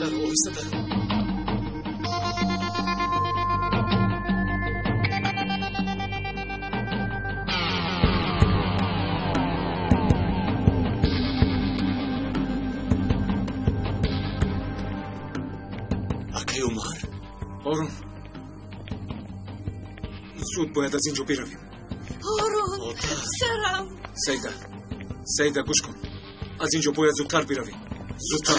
Даро, оҳиста даро. Акаи Умар? Орун, зуд бояд аз ин ҷо биравем. Орун, писарам. Саида, Саида, гӯш кун, аз ин ҷо бояд зудтар биравем. Зудтар,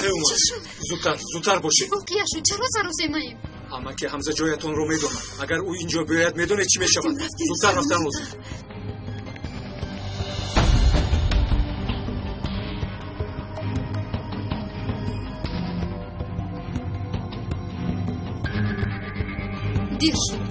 зудтар, зудтар бошед. Воқеа шуд, чаро саросемаем? Амаки Ҳамза ҷоятонро медонад. Агар ӯ ин ҷо биёяд, медонед чӣ мешавад. Зудтар рафтан лозим. Дер шуд.